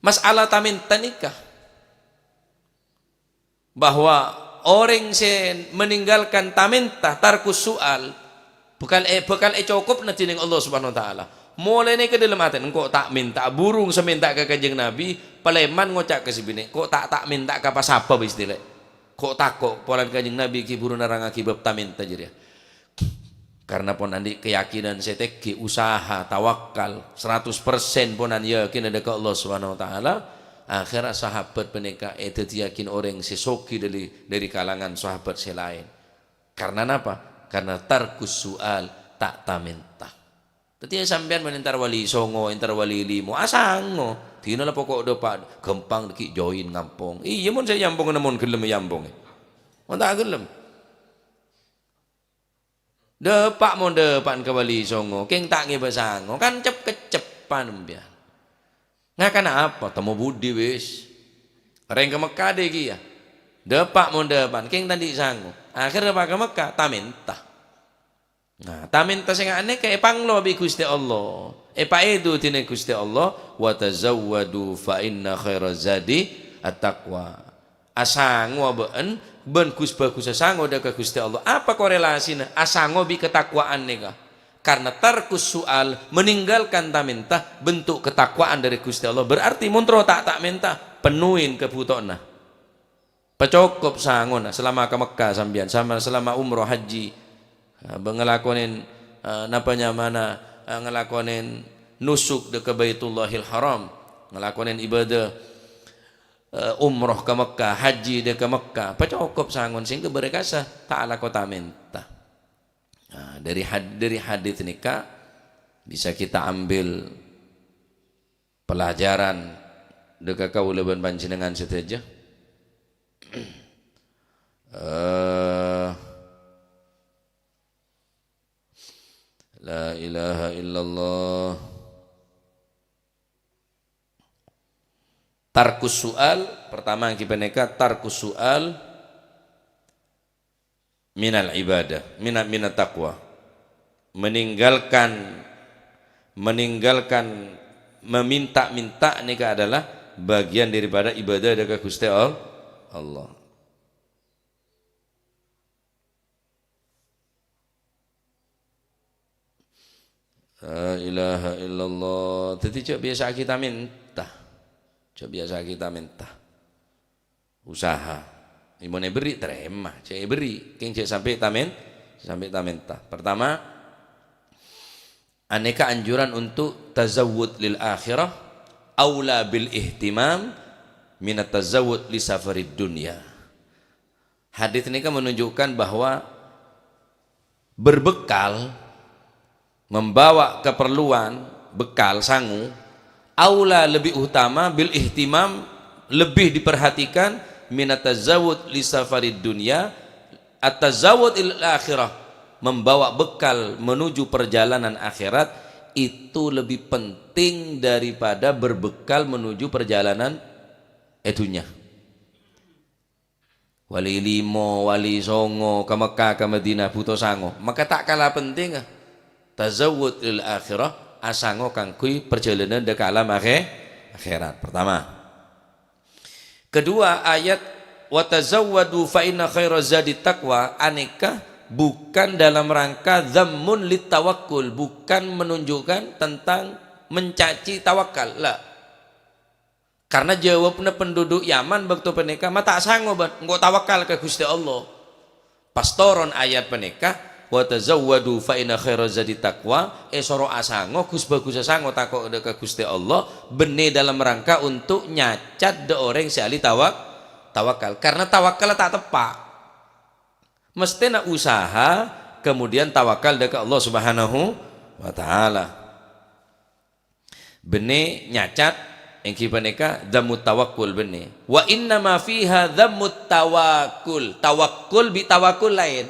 masalah ta-mènta nèka. Bahwa orèng sè meninggalkan ta-mènta, tarkus su'al, bhâkal è-, bhâkal ècokopna dhinèng Allah Subhanahu wa Ta'ala. Molaè nèka dâlem atèna, "Engko' ta' mènta." Burung sè mènta ka Kanjeng Nabi, palèman ngoca' ka sè binè', "Ko' ta', ta' mènta ka pa-sapa bhâi satèya." Ko' tako' polana Kanjeng Nabi ghi' buru nerrangaghi bab ta-mènta jârèya. Karna pon andi' keyakinan sè tèngghi, usaha, tawakkal, seratus persen ponan yakin dâ' ka Allah Subhanahu wa Ta'ala, akhèrra sahabat panèka èdhâddhiyâghi orèng sè soghi dâri, dâri kalangan sahabat sè laèn. Karna napa? Karna tarkus su'al, ta' ta-mènta. Dhâddhi, ya, sampèyan mon entar Wali Songo, entar Wali Limo, asango. Dina la poko' dâpa', ghâmpang ghi' join ngampong. Iyâ, mon sè èampong, mon ghellem èampong. Mon ta' ghellem. Dâpa' mon dâpa'an ka Wali Songo, kèng ta' ngèbâ sango, kan cep-keccep sampèyan. Ngakana apa? Tamo budi wis. Rèng ka Mekka dâ' kèya. Dâpa' mon dâpa'an, kèng ta' andi' sango. Akhèrra dâpa' ka Mekka, ta-mènta. Nah, ta-mènta sè nga' nèka èpanglo bi' Ghustè Allah. Èpaèdu dhinèng Ghustè Allah, "Wa tazawwadu fa inna khaira zadi at-taqwa." Asangowa bâ'ân, bân gus-bhâgussa sango dâ' ka Ghustè Allah. Apa korelasina asango bi' katakwaan nèka? Karna tarkus su'al, meninggalkan ta-mènta, bentuk ketakwaan dâri Ghustè Allah. Berarti mon terro ta', ta' mènta, pennuhin kabhutowanna. Pacokop sangona selama ka Mekka sampèyan, sama selama umroh haji. Ah, bâ-, ngalakonèn, ah, napa nyamana, ah, ngalakonèn nusuk dâ' ka Baitullahil Haram, ngalakonèn ibadah, eh, umroh ka Mekka, haji dâ' ka Mekka, pacokop sangon sèngghâ bârâ' kassa ta' alako ta-mènta. Nah, dâri had-, dâri hadits nèka bisa kita ambil pelajaran dâ' ka kaulâ bân panjhennengngan sadhâjâ. Eh, la ilaha illallah. Tarkus su'al, pertama ghi panèka tarkus su'al minal ibadah, mina-, minat taqwa. Meninggalkan, meninggalkan meminta-minta nèka adalah bagian daripada ibadah dâ' ka Ghustè All-, Allah. La ilaha illallah. Dhâddhi jhâ' biyasa'aghi ta-mènta. Jhâ' biyasa'aghi ta-mènta. Usaha. Mon èberri', tarèma. Jhâ' èberri'. Kèng jhâ' sampè' ta-mèn-, sampè' ta-mènta. Pertama, anèka anjuran untuk tazawwud lil akhirah aula bil ihtimam minat tazawwud li safarid dunya. Hadits nèka menunjukkan bahwa berbekal, membawa keperluan, bekal, sangu, aula, lebih utama, bil ihtimam, lebih diperhatikan, minat tazawud li safarid dunya, at-tazawud ilal akhirah, membawa bekal menuju perjalanan akhirat itu lebih penting daripada berbekal menuju perjalanan è dhunnya. Wali limo, wali songo, ka Mekkah, ka Madinah, bhuto sango. Maka ta' kala pentingnga. Tazawwud lil akhirah, asango kaangghuy parjhâlânan dâ' ka alam akhè-, akhèrat. Pertama. Kedua, ayat, "Wa tazawwadu fa inna khaira zadi taqwa," anèka bukan dalam rangka dzammun lit tawakkul, bukan menunjukkan tentang mencaci tawakal. La. Karena jawabnya penduduk Yaman waktu panèka, "Ma ta' sango, bân, engko' tawakal ka Ghustè Allah." Pas toron ayat panèka, "Wa tazawwadu fa inna khaira zadi taqwa," èsoro asango, ghus-bhâghus asango tako' dâ' ka Ghustè Allah, bânnè dalam rangka untuk nyacat dâ' orèng sè ahli tawak-, tawakal. Karena tawakal ta' teppa'. Mestèna usaha, kemudian tawakal dâ' ka Allah Subhanahu wa Ta'ala. Bânnè nyacat, èngghi panèka dzammut tawakkul bânnè. Wa inna ma fiha dzammut tawakkul. Tawakkul bi' tawakkul laèn.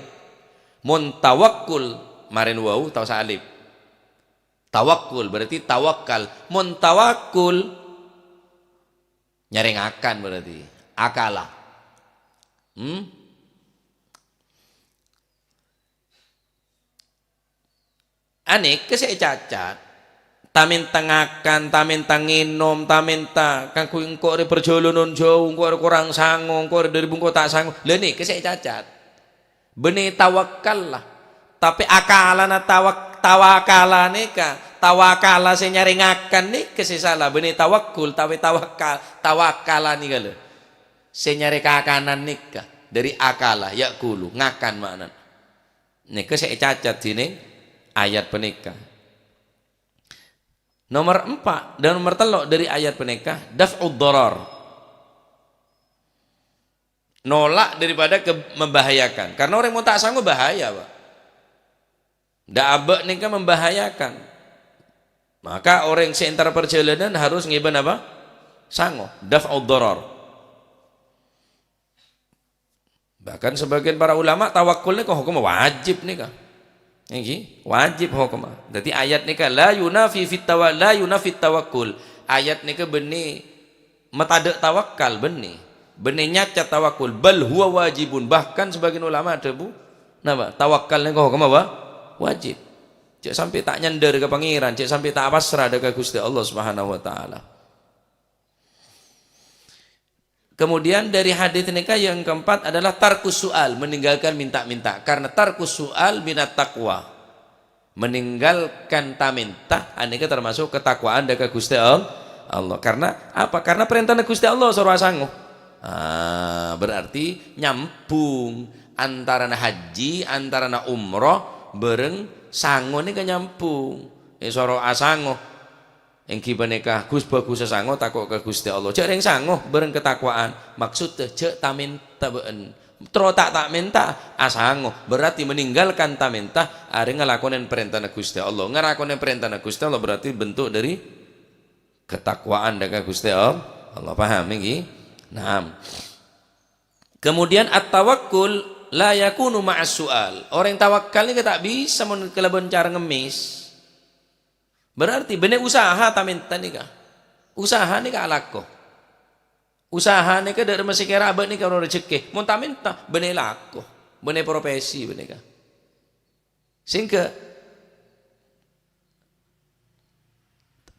Mon tawakkul, marèn wau, ta' osa alif. Tawakkul berarti tawakal. Mon tawakkul, nyarè ngakan berarti. Akala. Hmm? Anèka sè ècacat, ta' mènta ngakan, ta' mènta ngènom, ta' mènta kaangghuy engko' rè parjhâlânan jhâu, engko' rè korang sango, engko' rè dâri bungko ta' sango. Lha nèka sè ècacat. Bânnè tawakal la. Tapè akalana tawak-, tawakala nèka, tawakala sè nyarè ngakan nèka sè sala. Bânnè tawakkul, tapè tawakal, tawakala nèka lho. Sè nyarè kakanan nèka, dâri akala, ya'kulu, ngakan ma'nana. Nèka sè ècacat dhinèng ayat panèka. Nomor empa' dan nomor tello' dâri ayat panèka, daf'ud darar. Nolak daripada ke-, membahayakan. Karena orèng mon ta' sango bahaya, Pak. Dâ' abâ' nèka membahayakan. Maka orèng sè entar parjhâlânan harus ngibâ napa? Sango, daf'ud darar. Bahkan sebagian para ulama, tawakkul nèka hokomma wajib nèka. Èngghi, wajib hokomma. Dhâddhi ayat nèka la yunafi fit tawa-, la yunafi tawakkul. Ayat nèka bânnè matadâ' tawakal bânnè. Bânnè nyacat tawakkul. Bal huwa wajibun. Bahkan sebagian ulama adhâbu, napa? Tawakal nèka hokomma wa-, wajib. Jhâ' sampè' ta' nyandhâr ka Pangèran, jhâ' sampè' ta' apasra dâ' ka Ghustè Allah Subhanahu wa Ta'ala. Kemudian dari hadis nèka yang keempat adalah tarkus su'al, meninggalkan minta-minta. Karena tarkus su'al minat taqwa. Meninggalkan ta-mènta, anèka termasuk ketakwaan dâ' ka Ghustè All-, Allah. Karena apa? Karena parèntana Ghustè Allah soro asango. Ah, berarti nyambung antarana haji, antarana umroh, bâreng sango nèka nyambung. Èsoro asango. Èngghi panèka ghus-bhâghus asango tako' ka Ghustè Allah. Jhâ' rèng sango bâreng ketakwaan. Maksudda jhâ' ta-mènta bâ'ân. Terro ta', ta' mènta, asango. Berarti meninggalkan ta-mènta, arèya ngalakonè parèntana Ghustè Allah. Ngalakonè parèntana Ghustè Allah berarti bentuk dari ketakwaan dâ' ka Ghustè Allah. Allah paham, èngghi? Naam. Kemudian at-tawakkul la yakunu ma'as su'al. Orèng tawakal nèka ta' bisa mon kalabân cara ngemmès. Berarti bânnè usaha ta-mènta nèka. Usaha nèka alako. Usaha nèka dâ' remma sè kèra abâ' nèka ro rejhekkè. Mon ta-mènta, bânnè lako. Bânnè profesi bânnè ka. Sehingga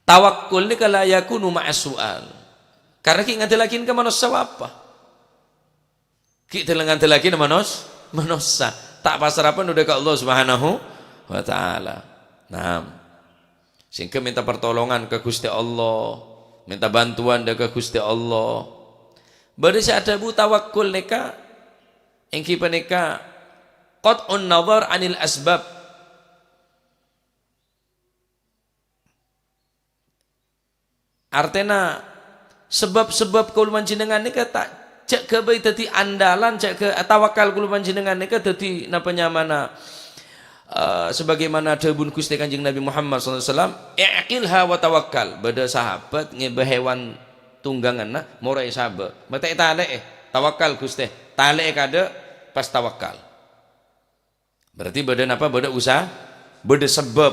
tawakkul nèka la yakunu ma'as su'al. Karena ghi' ngandellaghi ka manossa apa? Ghi' della-, ngandellaghi manos-, manossa. Ta' pasra pon dâ' ka Allah Subhanahu wa Ta'ala. Naam. Sehingga mènta pertolongan ka Ghustè Allah, mènta bantuan dâ' ka Ghustè Allah. Bâdâ sè adhâbu tawakkul nèka, èngghi panèka qat'un nadhar 'anil asbab. Artèna, sebab-sebab kaulâ panjhennengngan nèka ta', jhâ' ghâbây dhâddhi andalan, jhâ' ghâ-, tawakal kaulâ panjhennengngan nèka dhâddhi napa nyamana, eh, sebagaimana dhâbuna Ghustè Kanjeng Nabi Muhammad sallallahu alaihi wasallam, "I'qilha wa tawakkal." Bâdâ sahabat ngèbâ hewan tungganganna, moro èsabâ'. Mènta ètalè'è, tawakal, Ghustè. Talè'è kaadâ', pas tawakal. Berarti bâdâ napa? Bâdâ usaha, bâdâ sebab,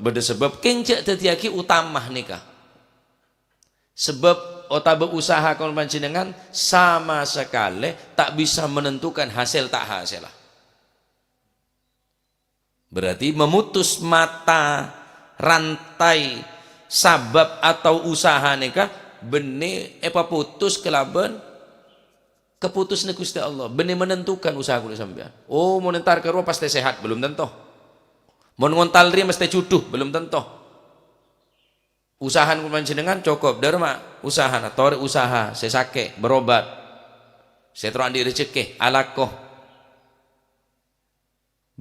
bâdâ sebab kèng jhâ' dhâddhiyâghi utama nèka. Sebab otabâ usaha kaulâ panjhennengngan sama sakalè ta' bisa menentukan hasèl ta' hasèlla. Berarti memutus mata rantai sabab atau usaha nèka bânnè èpaputus kalabân kaputusna Ghustè Allah, bânnè menentukan usaha kaulâ sampèyan. Oh, mon entar ka rowa pastè sehat, belum tentu. Mon ngontal rèya mastè judhu, belum tentu. Usaha kaulâ panjhennengngan cokop, dârma usahana, torè usaha, sè sakè', berobat, sè terro andi' rejekkè, alako.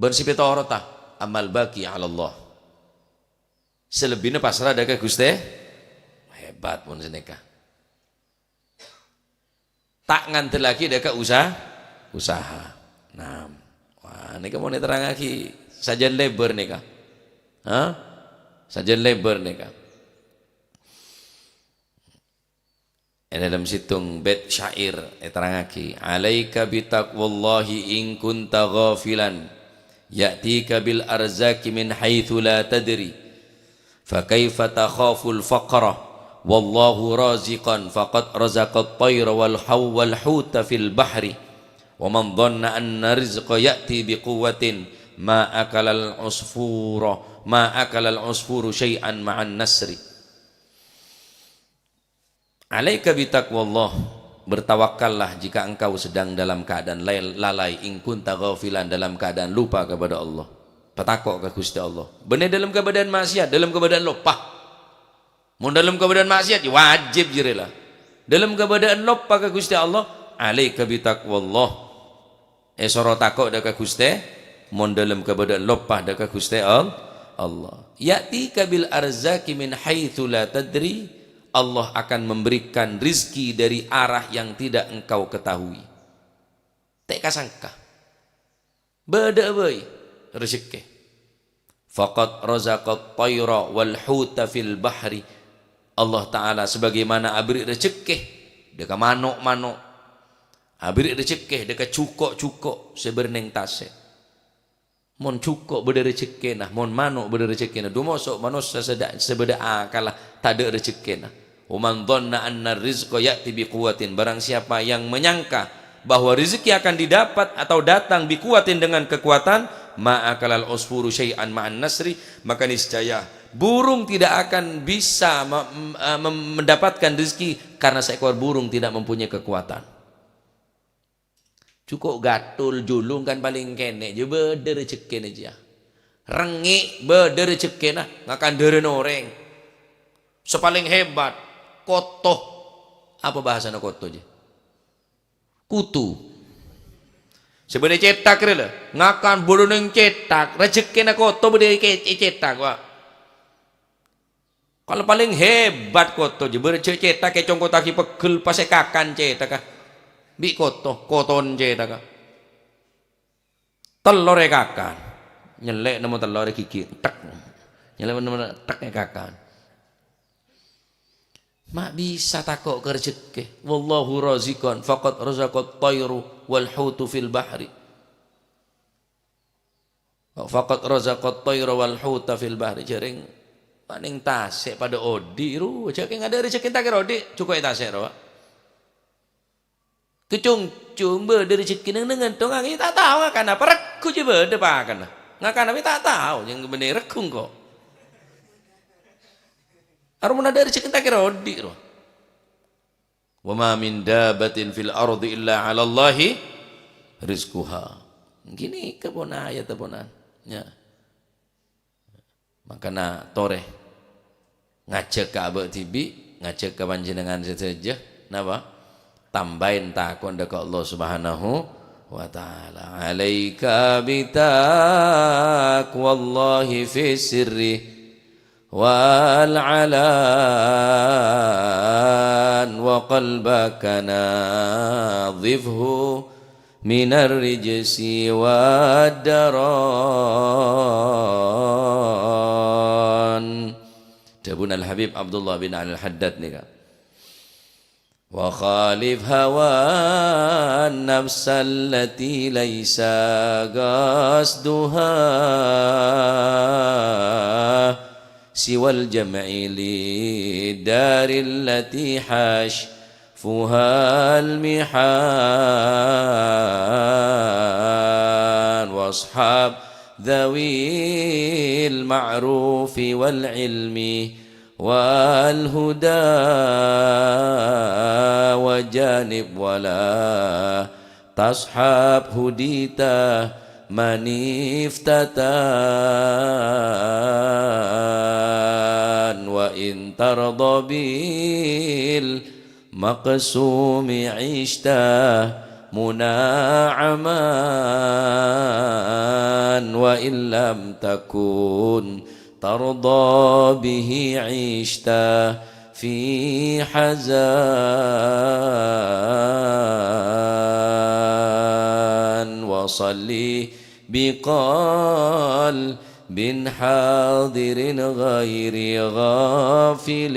Bân sè pètorotta, amal baqi 'alallah. Sè lebbina pasra dâ' ka Ghustè. Hebat mon sanèka. Ta' ngandellaghi dâ' ka usa-, usaha. Nah, wah, nèka mon èterrangaghi sajân lèbâr nèka. Hah? Sajân lèbâr nèka. È dâlem sèttong bait syair èterrangaghi, "Alaika bitaqwallahi in kunta ghafilan, ya'tika bil arzaqi min haitsu la tadri. Fa kaifa takhaful faqra, wallahu raziqan, faqad razaqat thaira wal haw-, wal huta fil bahri. Wa man dhanna anna rizqa ya'ti bi quwwatin, ma akalal usfura, ma akalal usfuru syai'an ma'an nasri." "Alaika bitaqwallah, bertawakkallah jika engkau sedang dalam keadaan lal-, lalai, in kunta ghafilan, dalam keadaan lupa kepada Allah." Patako' ka Ghustè Allah. Bânnè dâlem kabâdâ'ân ma'siyat, dâlem kabâdâ'ân loppa. Mon dâlem kabâdâ'ân ma'siyat, ya wajib jârèya la. Dâlem kabâdâ'ân loppa ka Ghustè Allah, "Alaika bitaqwallah." Èsoro tako' dâ' ka Ghustè, mon dâlem kabâdâ'ân loppa dâ' ka Ghustè Al-, Allah. "Ya'tika bil arzaqi min haitsu la tadri," Allah akan memberikan rizki dari arah yang tidak engkau ketahui. Ta' èkasangka. Bâdâ'â bhâi rejekkè. "Faqad razaqat thaira wal huta fil bahri." Allah Ta'ala sebagaimana aberri' rejekkè dâ' ka mano'-mano', aberri' rejekkè dâ' ka jhuko'-jhuko' sè bâdâ neng tasè'. Mon jhuko' bâdâ rejekkèna, mon mano' bâdâ rejekkèna, dumoso' manossa sè dâ-, sè bâdâ akalla tadâ' rejekkèna. "Wa man dhanna anna rizqa ya'ti bi quwwatin," barang siapa yang menyangka bahwa rezeki akan didapat atau datang bi quwwatin dengan kekuatan, "ma akalal usfuru syai'an ma'an nasri," maka niscaya burung tidak akan bisa me-, em, mendapatkan rezeki karena seekor burung tidak mempunyai kekuatan. Jhuko' ghâtul, julung kan palèng kènè', jâ bâdâ rejekkèna jâ. Rengngè' bâdâ rejekkèna, ngakan dârâna orèng. Sè palèng hebat, koto. Apa bahasana koto jâ? Kutu. Sè bâdâ cèthak rè la, ngakan bâdâ neng cèthak, rejekkèna koto bâdâ è cè-, è cèthak, wa. Kala palèng hebat koto, jâ bârâ jâ cèthak ècongkottaghi pegghel pas èkakan cèthakka. Bi' koto, koton cèthakka. Tellor èkakan. Nyellè' nemmo tellor è ghighi, tek. Nyellè' nemmo tek èkakan. Ma' bisa tako' ka rejekkè. "Wallahu raziqan, faqad razaqat thairu wal hutu fil bahri." "Faqad razaqat thaira wal huta fil bahri," jârèng, "Manèng tasè' padâ odi' ro, jâ' kèng adâ' rejekkè ta' kèra odi', jhuko' è tasè' ro." Kacongcong bâdâ rejekkè neng-nengngen tong angèn, ta' tao ngakan apa, regghu jâ bâdâ pakanna. Ngakan apa ta' tao, jâ' bânnè regghu engko'. Aromana adâ' rejekkè ta' kèra odi' ro. "Wa ma min dabbatin fil ardi illa 'alallahi rizquha." Ghânèka pon ayat, ponan. Ya. Mangkana torè ngajhâk ka abâ' dhibi', ngajhâk ka panjhennengngan sadhâjâ. Napa? Tambâi tako' dâ' ka Allah Subhanahu wa Ta'ala. "Alaika bitaqwallahi fi sirri wal 'alan, wa qalbaka nadhifhu minar rijsi wad daran." Dhâbuna Al-Habib Abdullah bin Al-Haddad nèka. وخالف هوى النفس التي ليس قصدها سوى الجمع للدار التي حشفها المحن. واصحب ذوي المعروف والعلم والهدى وجانب ولا تصحب هديت من افتتن. وإن ترض بالمقسوم عشت منعما، وإن لم تكن ترضى به عشت في حزن. وصل بقلب حاضر غير غافل،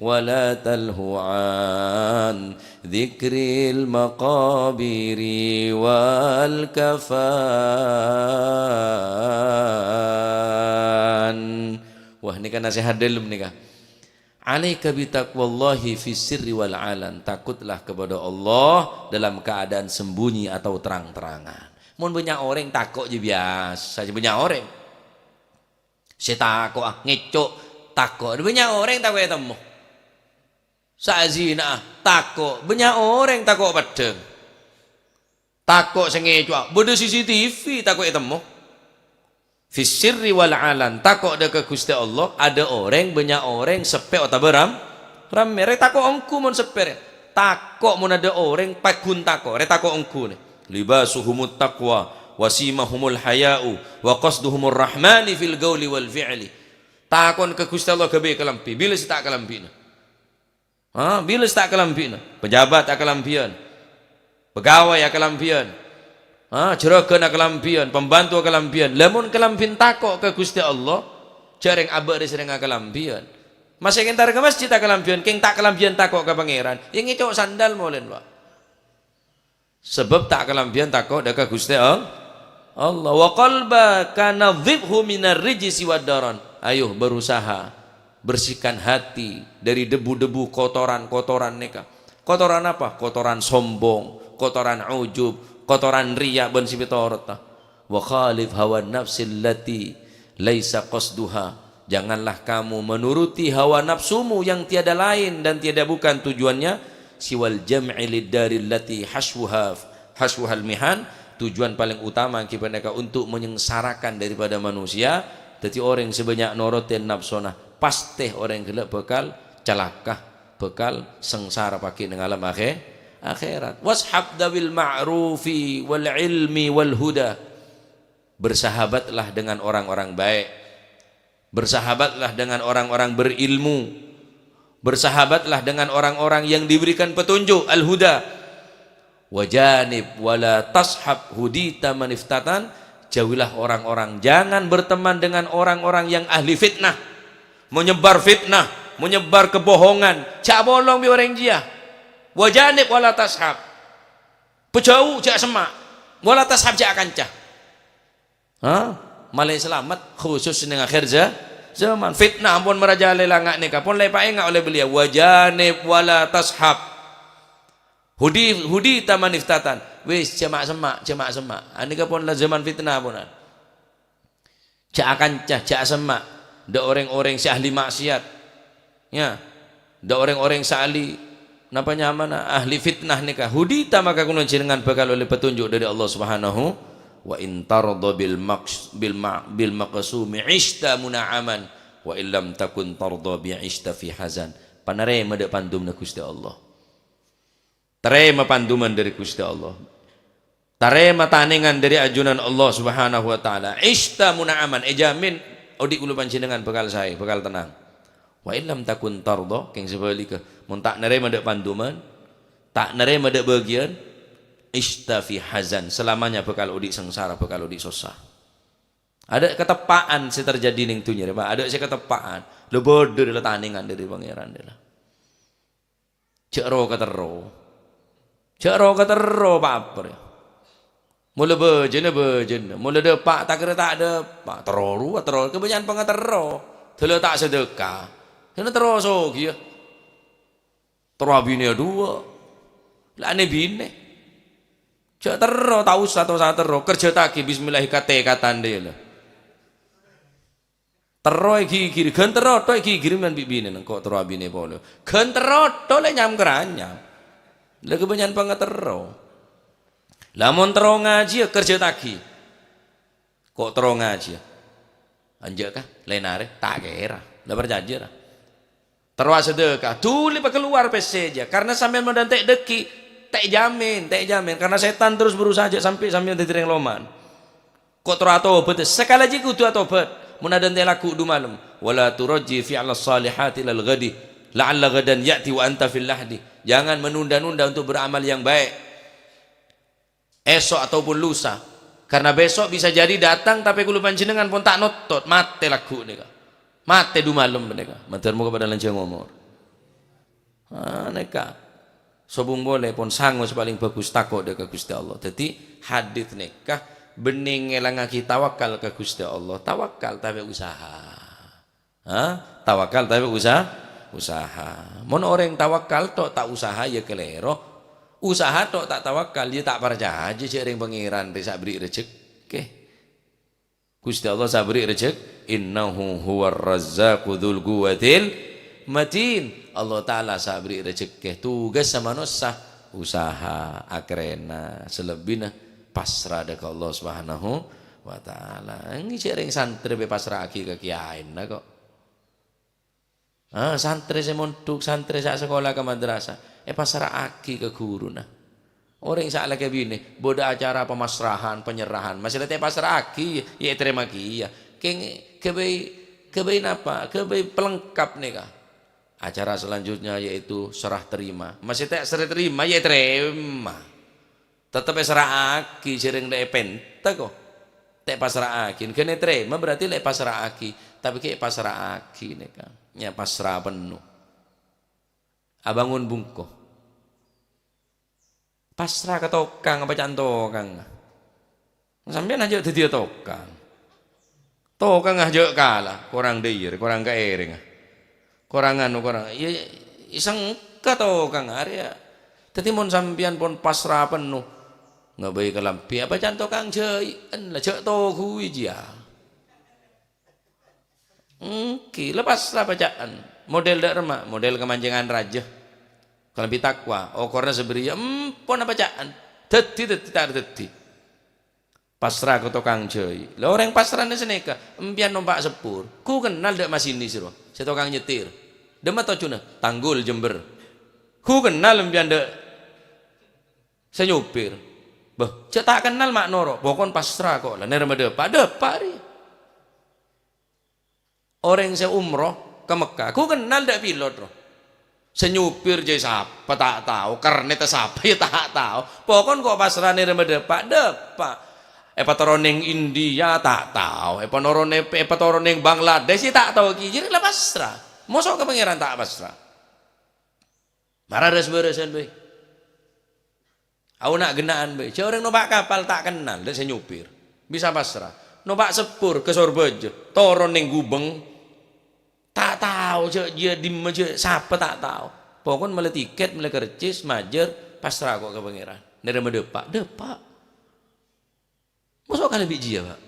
ولا تلهو عن ذكر المقابر والكفن. Wah, nèka nasèhat dhâlem nèka. "Alaika bitaqwallahi fis sirri wal alan." Takutlah kepada Allah dalam keadaan sembunyi atau terang-terangan. Mon bânnya' orèng tako' jiyâ biyasa, jiyâ bânnya' orèng. Sè tako'a ngèco' tako', bânnya' orèng tako' ètemmo. Sè azina'a tako', bânnya' orèng tako' peddhâng. Tako' sè ngèco'a, bâdâ C C T V tako' ètemmo. Fis sirri wal alan, tako' dâ' ka Ghustè Allah, adâ' orèng, bânnya' orèng, seppè otabâ ram-, rammè. Rè tako' ongghu mon seppè rè. Tako' mon adâ' orèng pagghun tako', rè tako' ongghu nè. "Libasuhumut taqwa, wa simahumul haya'u, wa qasduhumur rahmani fil qauli wal fi'li." Tako' ka Ghustè Allah ghâbây kalambhi, bilâ sè ta' kalambhina. Ha, bilâ sè ta' kalambhina? Pejabat akalambhiyân. Pegawai akalambhiyân. Ha, jhurâghân akalambhiyân, pembantu akalambhiyân. Lamon kalambhina tako' ka Ghustè Allah, jhâ' rèng abâ' rè-, sèrèng akalambhiyân. Masè kèng entar ka masjid akalambhiyân, kèng ta' kalambhiyân tako' ka Pangèran. Yâ ngèco' sandal molèn, Pak. Sabâb ta' kalambhiyân tako' dâ' ka Ghustè All-, Allah. "Wa qalbaka nadhibhu minar rijsi wad daran." Ayo berusaha bersihkan hati dari debu-debu kotoran-kotoran nèka. Kotoran apa? Kotoran sombong, kotoran ujub, kotoran riya' bân sè pètorotta. "Wa khalif hawan nafsil lati laisa qasduha." Janganlah kamu menuruti hawa nafsumu yang tiada lain dan tiada bukan tujuannya, "siwal jam'i lid daril lati haswuha, haswuhal mihan." Tujuan paling utama ghi panèka untuk menyengsarakan daripada manusia. Dhâddhi orèng sè bânnya' norotè nafsona, pastè orèng ghellâ' bhâkal calaka, bhâkal sangsara paghi' neng alam akhè-, akhèrat. "Washab dawil ma'rufi wal ilmi wal huda." Bersahabatlah dengan orang-orang baik. Bersahabatlah dengan orang-orang berilmu. Bersahabatlah dengan orang-orang yang diberikan petunjuk, al-huda. "Wajanib wala tashab hudita maniftatan." Jauhilah orang-orang, jangan berteman dengan orang-orang yang ahli fitnah. Menyebar fitnah, menyebar kebohongan. Jhâ' apolong bi' orèng jiyâ. "Wajanib wala tashab." Pejhâu, jhâ' semma'. "Wala tashab," jhâ' akanca. Ha? Malè salamet, khusus neng akhir za-, zaman. Fitnah ampon marajalè langa' nèka, pon la èpaènga' olè beliau, "Wajanib wala tashab. Hudi-, hudita maniftatan." Wis, jhâ' ma'-, semma', jhâ' ma'-, semma'. Anèka pon la zaman fitnah ponan. Jhâ' akanca, jhâ' asemma', dâ' orèng-orèng sè ahli maksiat. Yâ, dâ' orèng-orèng sè ahli, napa nyamana, ahli fitnah nèka. Hudita maka kaulâ jhennengngan bhâkal ollè petunjuk dâri Allah Subhanahu, "Wa in tardha bil maqs-, bil ma-, bil maqsumi ishta muna'aman, wa illam takun tardha bi ishta fi hazan." Panarèma dâ' pandumna Ghustè Allah. Tarèma pandumân dâri Ghustè Allah. Tarèma tanèngan dâri ajunan Allah Subhanahu wa Ta'ala. Ishta muna'aman, èjhâmin odi' kaulâ panjhennengngan bhâkal saè, bhâkal tennang. "Wa illam takun tardha," kèng sabhâligghâ, mon ta' narèma dâ' pandumân, ta' narèma dâ' bâgiyân, "ishta fi hazan," salamanya bhâkal odi' sangsara, bhâkal odi' sossa. Adâ' kateppa'an sè terjadi neng dhunnya rè, Pak. Adâ' sè kateppa'an. Lo bâdâ rè la tanèngan dâri Pangèran rè la. Jhâ' ro-katerro. Jhâ' ro-katerro, pa'-apa' rè. Mola bâjâna, bâjâna. Mola dâpa', ta' kèra ta' dâpa'. Terro rowa, terro. Kabânnya'an pangaterro. Dâlâ ta' sadâka. Sèna terro sogiyâ. Terro abinèa duwâ'. La anè binè. Jhâ' terro, ta' osa, ta' osa terro. Kerjâtaghi, bismillah, kat-tekatan dâ' iyâ la. Terro èghighiri, ghân terro tho èghighiri mèn bi' binèna, engko' terro abinè polè. Ghân terro tho lè nyam-karanyam. La kabânnya'an pangaterro. Lamon terro ngajhiyâ, kerjâtaghi. Ko' terro ngajhiyâ. Enjâ' ka, laèn arè, ta' kèra. La parcajâ ra. Terro asadâka, dhuli pakalowar pèssè jâ. Karena sampèyan mon dântè' dhâggi', ta' èjamin, ta' èjamin. Karena sètan terros berusaha jâ' sampè' sampèyan dhâddhi rèng loma'an. Ko' terro atobhât, sakalè jiyâ kodhu atobhât. Mon adântè' lagghu' du malem. "Wala turajji fi'las salihati lal ghadi, la'alla ghadan ya'ti wa anta fil lahdi." Jangan menunda-nunda untuk beramal yang baik. Esok ataupun lusa. Karena besok bisa jadi datang, tapè kaulâ panjhennengngan pon ta' nottot, matè lagghu' nèka. Matè du malem nèka. Mandhâr moghâ padâ lanjhâng omor. Ah, nèka. Sobung polè pon sango sè palèng bhâghus tako' dâ' ka Ghustè Allah. Dhâddhi, hadits nèka bânnè ngèlangaghi tawakal ka Ghustè Allah. Tawakal tapè usaha. Ha? Tawakal tapè usaha. Usaha. Mon orèng tawakal tho' ta' usaha, ya kalèro. Usaha tho' ta' tawakal, ya ta' parcajâ jâ' rèng Pangèran rè sè aberri' rejhekkè. Ghustè Allah sè aberri' rejhek-, "Innahu huwar razzaqu dzul quwwatil matin." Allah Ta'ala sè aberri' rejhekkè. Tugassa manossa, usaha, akerrèna, salebbina pasra dâ' ka Allah Subhanahu wa Ta'ala. Ènggi jâ' rèng santrè bhâi pasra'aghi ka kèyaèna, ko'. Ah, santrè sè mondhuk, santrè sè asakola ka madrasah, èpasra'aghi ka ghuruna. Orèng sè alakè binè, bâdâ acara pemasrahan, penyerahan, masè la ta' èpasra'aghi, ya ètarèma kèya. Kèng-, ghâbây, ghâbây napa? Ghâbây pelengkap nèka. Acara selanjutnya yaitu serah terima. Masè ta' serah terima, ya ètarèma. Tettep èsra'aghi, jârèng la èpènta, ko'. Ta' èpasra'aghi, ghân ètarèma berarti la èpasra'aghi, tapè ghi' èpasra'aghi nèka. Ya, pasra penno. Abângon bungko. Pasra ka tokang, apa ca'na tokang? Sampèyan ajâ' dhâddhiyâ tokang. Tokang ajâ' kala, korang dâjâr, korang kaèrèngnga. Korang anu, korang, ya, ya, sengka tokang arèya. Dhâddhi mon sampèyan pon pasra penno, ngabây kalambhi, apa ca'na tokang jâi'ân, la jâ' toghuwi jiyâ. Ènggi, la pasra paca'an. Model dâ' remma, model kamanjângan rajâ. Kalambhi takwa, okorra sabâriyâ, empon apa ca'an. Dhâddhi, dhâddhi, ta' dhâddhi. Pasra ka tokang jâi'. La orèng pasrana sanèka, empèyan nompa' seppur. Ghu kennal dâ' masinis rowa, sè tokang nyetir. Dâmma tojjhuna? Tanggul, Jember. Ghu kennal empèyan dâ' sè nyopir. Bâh, jâ' ta' kennal ma' noro'. Pokon pasra ko' la, nèrèma dâpa', dâpa' rèya. Orèng sè umroh ka Mekkah, ghu kennal dâ' pilot rowa. Sè nyopir jâi sapa ta' tao, kèrnet sapa ya ta' tao. Pokon ko' pasra nèrèma dâpa', dâpa'. Èpatoro' neng India ta' tao, èpanoron-, èp-, èpatoro' neng Bangladesh ya ta' tao ghi, jârèya la pasra. Moso ka Pangèran ta' pasra. Mara ras-bârâsan bhâi. Aona' genna'an bhâi. Jâ' orèng nompa' kapal ta' kennal dâ' sè nyopir. Bisa pasra. Nompa' seppur ka Sorbhâjâ, toron neng Gubeng. Ta' tao jâ' jiyâ dimma, jâ' sapa ta' tao. Pokon mellè tiket, mellè kercis, majâr, pasra ko' ka Pangèran. Nèrèma dâpa', dâpa'. Moso kalambhi jiyâ, Pa'.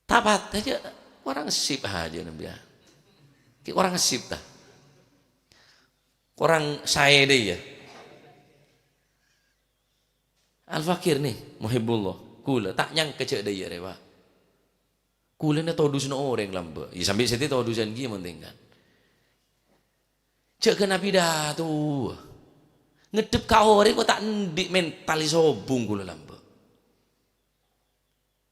Ta' patè jâ', korang sip ajâ nèmbiya. Ki korang sip ta? Korang saè dâ' iyâ. Al-Fakir nè, Muhibbullah. Kulâ ta' nyangka jâ' dâ' iyâ rè, Pa'. Kulâ nè todusna orèng lambâ'. Iyâ, sambi sèttè todusân ghi mon tèngkan. Jâ' ghâna pidato. Ngeddhep ka orèng ko' ta' andi' mental sobung kulâ lambâ'.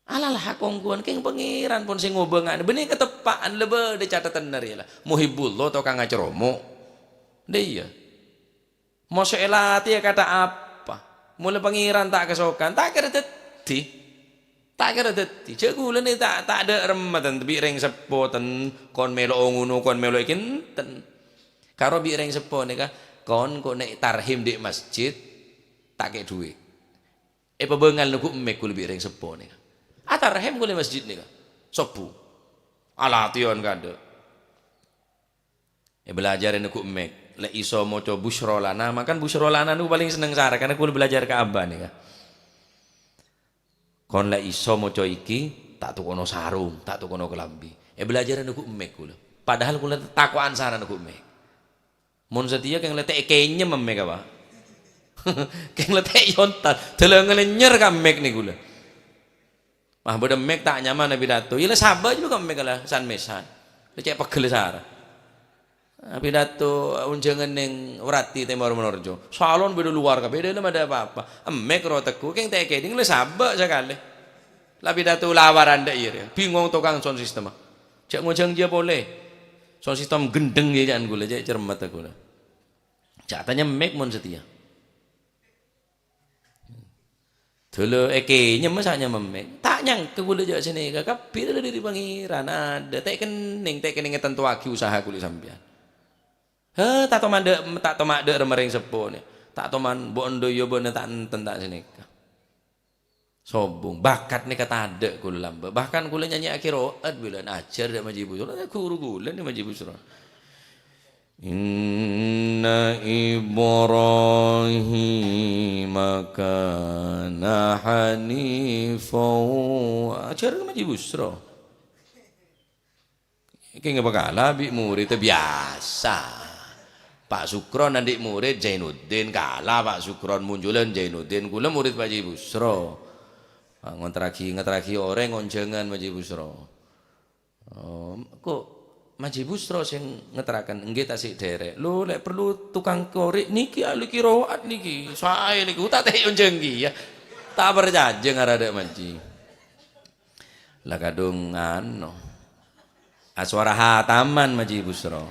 Alala kongghuwân kèng Pangèran pon sè ngobângana. Bânnè kateppa'an la bâdâ catetanna rèya la. Muhibbullah tokang aceromo'. Dâ' iyâ. Moso èlatèya kantha apa? Mola Pangèran ta' kasokan, ta' kèra dhâddhi. Ta' kèra dhâddhi. Jâ' kulâ nè ta', ta' dâ' remma ten, bi' rèng seppo ten, kon mèlo'o ngono, kon mèlo'o èkinten. Karo bi' rèng seppo nèka, "Kon ko' nè' tarhim dhi' masjid, ta' kè' dhuwit." Èpabângal nèghu' emmèk kaulâ bi' rèng seppo nèka. Atarhim kaulâ masjid nèka. Sobbhu. Alatiyan kandhâ. Èbâlâjâr nèghu' emmèk. Lè' iso maca Busyra Lana, mangkana Busyra Lana nèko palèng senneng sara, karna kaulâ bâlâjâr ka Abah nèka. Kon la iso maca iki, ta' tokono sarong, ta' tokono kalambhi. Èbâlâjâr nèghu' emmèk kaulâ. Padahal kaulâ tako'an sara nèghu' emmèk. Mon satèya kèng la ta' èkènyem emmèk apa? Kèng la ta' èyontal. Dâlâ ngalènyèr ka emmèk nèko kaulâ. Wah, bâdâ emmèk ta' nyaman apidato. Iyâ la sabâ' jâ' ka emmèk la san-mèsan. La cè' pegghel sara. Apidato onjhângan neng Wrati Tèmor Menorjo. Salon bâdâ lowar kabbhi, dâlem adâ' pa-apa. Emmèk ro tegghu, kèng ta' èkèdhing, la sabâ' sakalè. La pidato lawaran dâ' iyâ rèya. Bingong tokang sound system. Jâ' ngonjhâng jiyâ polè. Sound system ghendheng yâ ca'na kaulâ, cè' cermet kaulâ. Jâ' tanya emmèk mon satèya. Dâlâ èkènyem sa'nya emmèk. Ta' nyangka kaulâ jâ' sanèka kabbhi dâri Pangèran. Adâ', ta' kennèng, ta' kennèng ètantowaghi usaha kaulâ sampèyan. He, ta' toman dâ', ta' toman dâ' rèng seppo nè. Ta' toman bâ'na dâ' iyâ bâ'na ta' enten ta' sanèka. Sobung, bakat nèka tadâ' kaulâ lambâ'. Bahkan kaulâ nyanyèyaghi ro'at bilân ajhâr dâ' Maji Busra. Ghuru kaulâ nè Maji Busra. "Inna Ibrahima kana hanifan." Ajhâr ka Maji Busra. Kèng apa kala bi' murid biyasa. Pak Sukron andi' murid Zainuddin, kala Pak Sukron munjulan Zainuddin, kaulâ murid Pak Haji Busro. Ah, ngontragi, ngontragi orèng onjhângan Pak Haji Busro. Oh, ko' Pak Haji Busro sè ngeteraken, engghi ta' sè dherek. Lho, lè' perlu tukang korèk nèkè ahli qiraat nèkè. Saè nèkè, ta' ta' onjhâng kèya. Ta' parcajâ ngara dâ' Pak Haji. La kadhung ano. Aswara hataman Pak Haji Busro.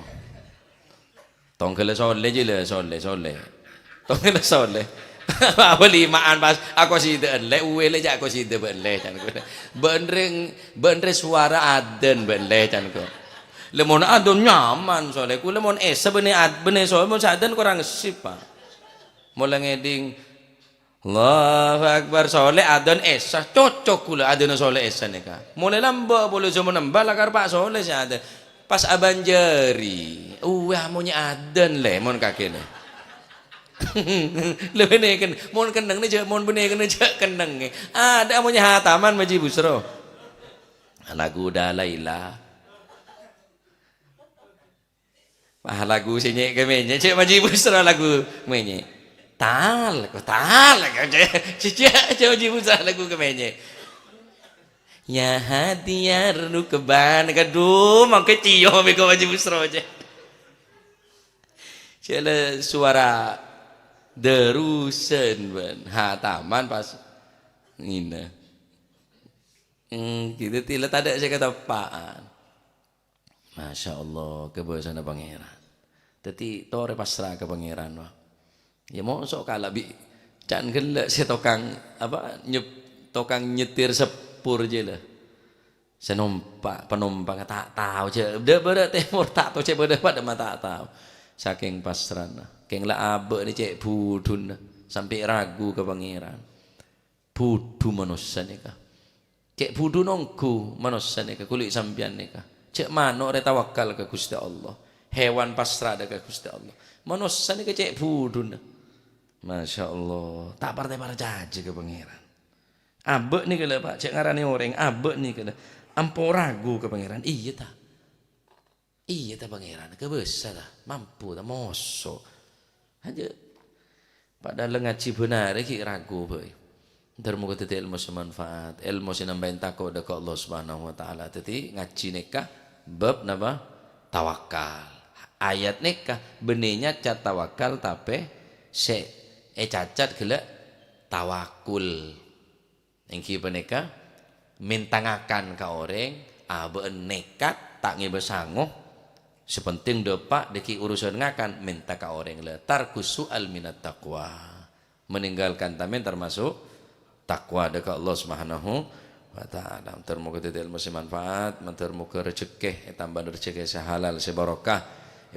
Tongghâlla Soleh jâ la Soleh, Soleh. Tongghâlla Soleh. Apa lima'an pas akosidhâ'ân lè', uwè lè' jâ' akosidhâ bâ'en lè', can kaulâ. Bâ'en rèng, bâ'en rè sowara adzan bâ'en lè', can kaulâ. Lè' mon adzan nyaman Soleh, kaulâ mon Isya bânnè ad-, bânnè Soleh, mon sè adzan korang sip, Pak. Mola ngèdhing, Allahu Akbar, Soleh adzan Isya, cocok kaulâ adzanna Soleh Isya nèka. Molaè lambâ' polè jhâman emba' lakar Pak Soleh sè adzan. Pas abânjâri, wah, monyè adzan lè', mon kakèna. Lè' bânnè ken-, mon kennengnga jâ', mon bânnè kennengnga jâ' kennengnga. Adâ' monyè hataman Pak Haji Busro. Lagu Dalaila. Ah, lagu sè nyè' kèmènyè, cè' Pak Haji Busro lagu mènyè. Tal, ko tal, ko cè', cè', cè', cè' Pak Haji Busro lagu kèmènyè. Ya hati ya rukban, kadhu, mangkè ciyo mèko Pak Haji Busro, cè'. Cè' la sowara dârusen bân hataman pas ngènè. Hmm, gitu, tila tadâ' sè kateppa'an. Masya Allah, kabâsana Pangèran. Dhâddhi, torè pasra ka Pangèran, wa. Yâ, moso' kala bi' can ghellâ' sè tokang, apa, nyep-, tokang nyetir seppur jâ la. Sè nompa', panompang ta' tao, jâ, dâ' bârâ' tèmor ta' tao, jâ, bâdâ padâ ma' ta' tao. Sakèng pasrana. Kèng la abâ' nè cè' budhuna, sampè' ragu ka Pangèran. Budhu manossa nèka. Cè' budhuna ongghu manossa nèka, kaulâ sampèyan nèka. Cè' mano' rè tawakkal ka Ghustè Allah. Hèwan pasra dâ' ka Ghustè Allah. Manossa nèka cè' budhuna. Masya Allah, ta' partè parcajâ ka Pangèran. Abâ' nèka la, Pak, cè' ngaranè orèng, abâ' nèka la. Ampo ragu ka Pangèran, iyâ ta'? Iyâ ta', Pangèran? Kabâsa ta'? Mampu ta'? Moso'. Ajâ. Padahal ngajhi bhânarè ghi' ragu bhâi. Èntar moghâ dhâddhi èlmo sè manfaat, èlmo sè nambâi tako' dâ' ka Allah Subhanahu wa Ta'ala. Dhâddhi ngajhi nèka bab napa? Tawakal. Ayat nèka bânnè nyacat tawakal, tapè sè ècacat ghellâ' tawakul. Èngghi panèka, mènta ngakan ka orèng, abâ'na nèkat, ta' ngèbâ sango. Sè penting dâpa' dhâggi' urusan ngakan, mènta ka orèng. La tarkus su'al minat taqwa. Meninggalkan tamèn termasuk takwa dâ' ka Allah Subhanahu wa Ta'ala. Mandhâr moghâ dhâddhi èlmo sè manfaat, mandhâr moghâ rejekkè, ètambâna rejekkè sè halal, sè barokah.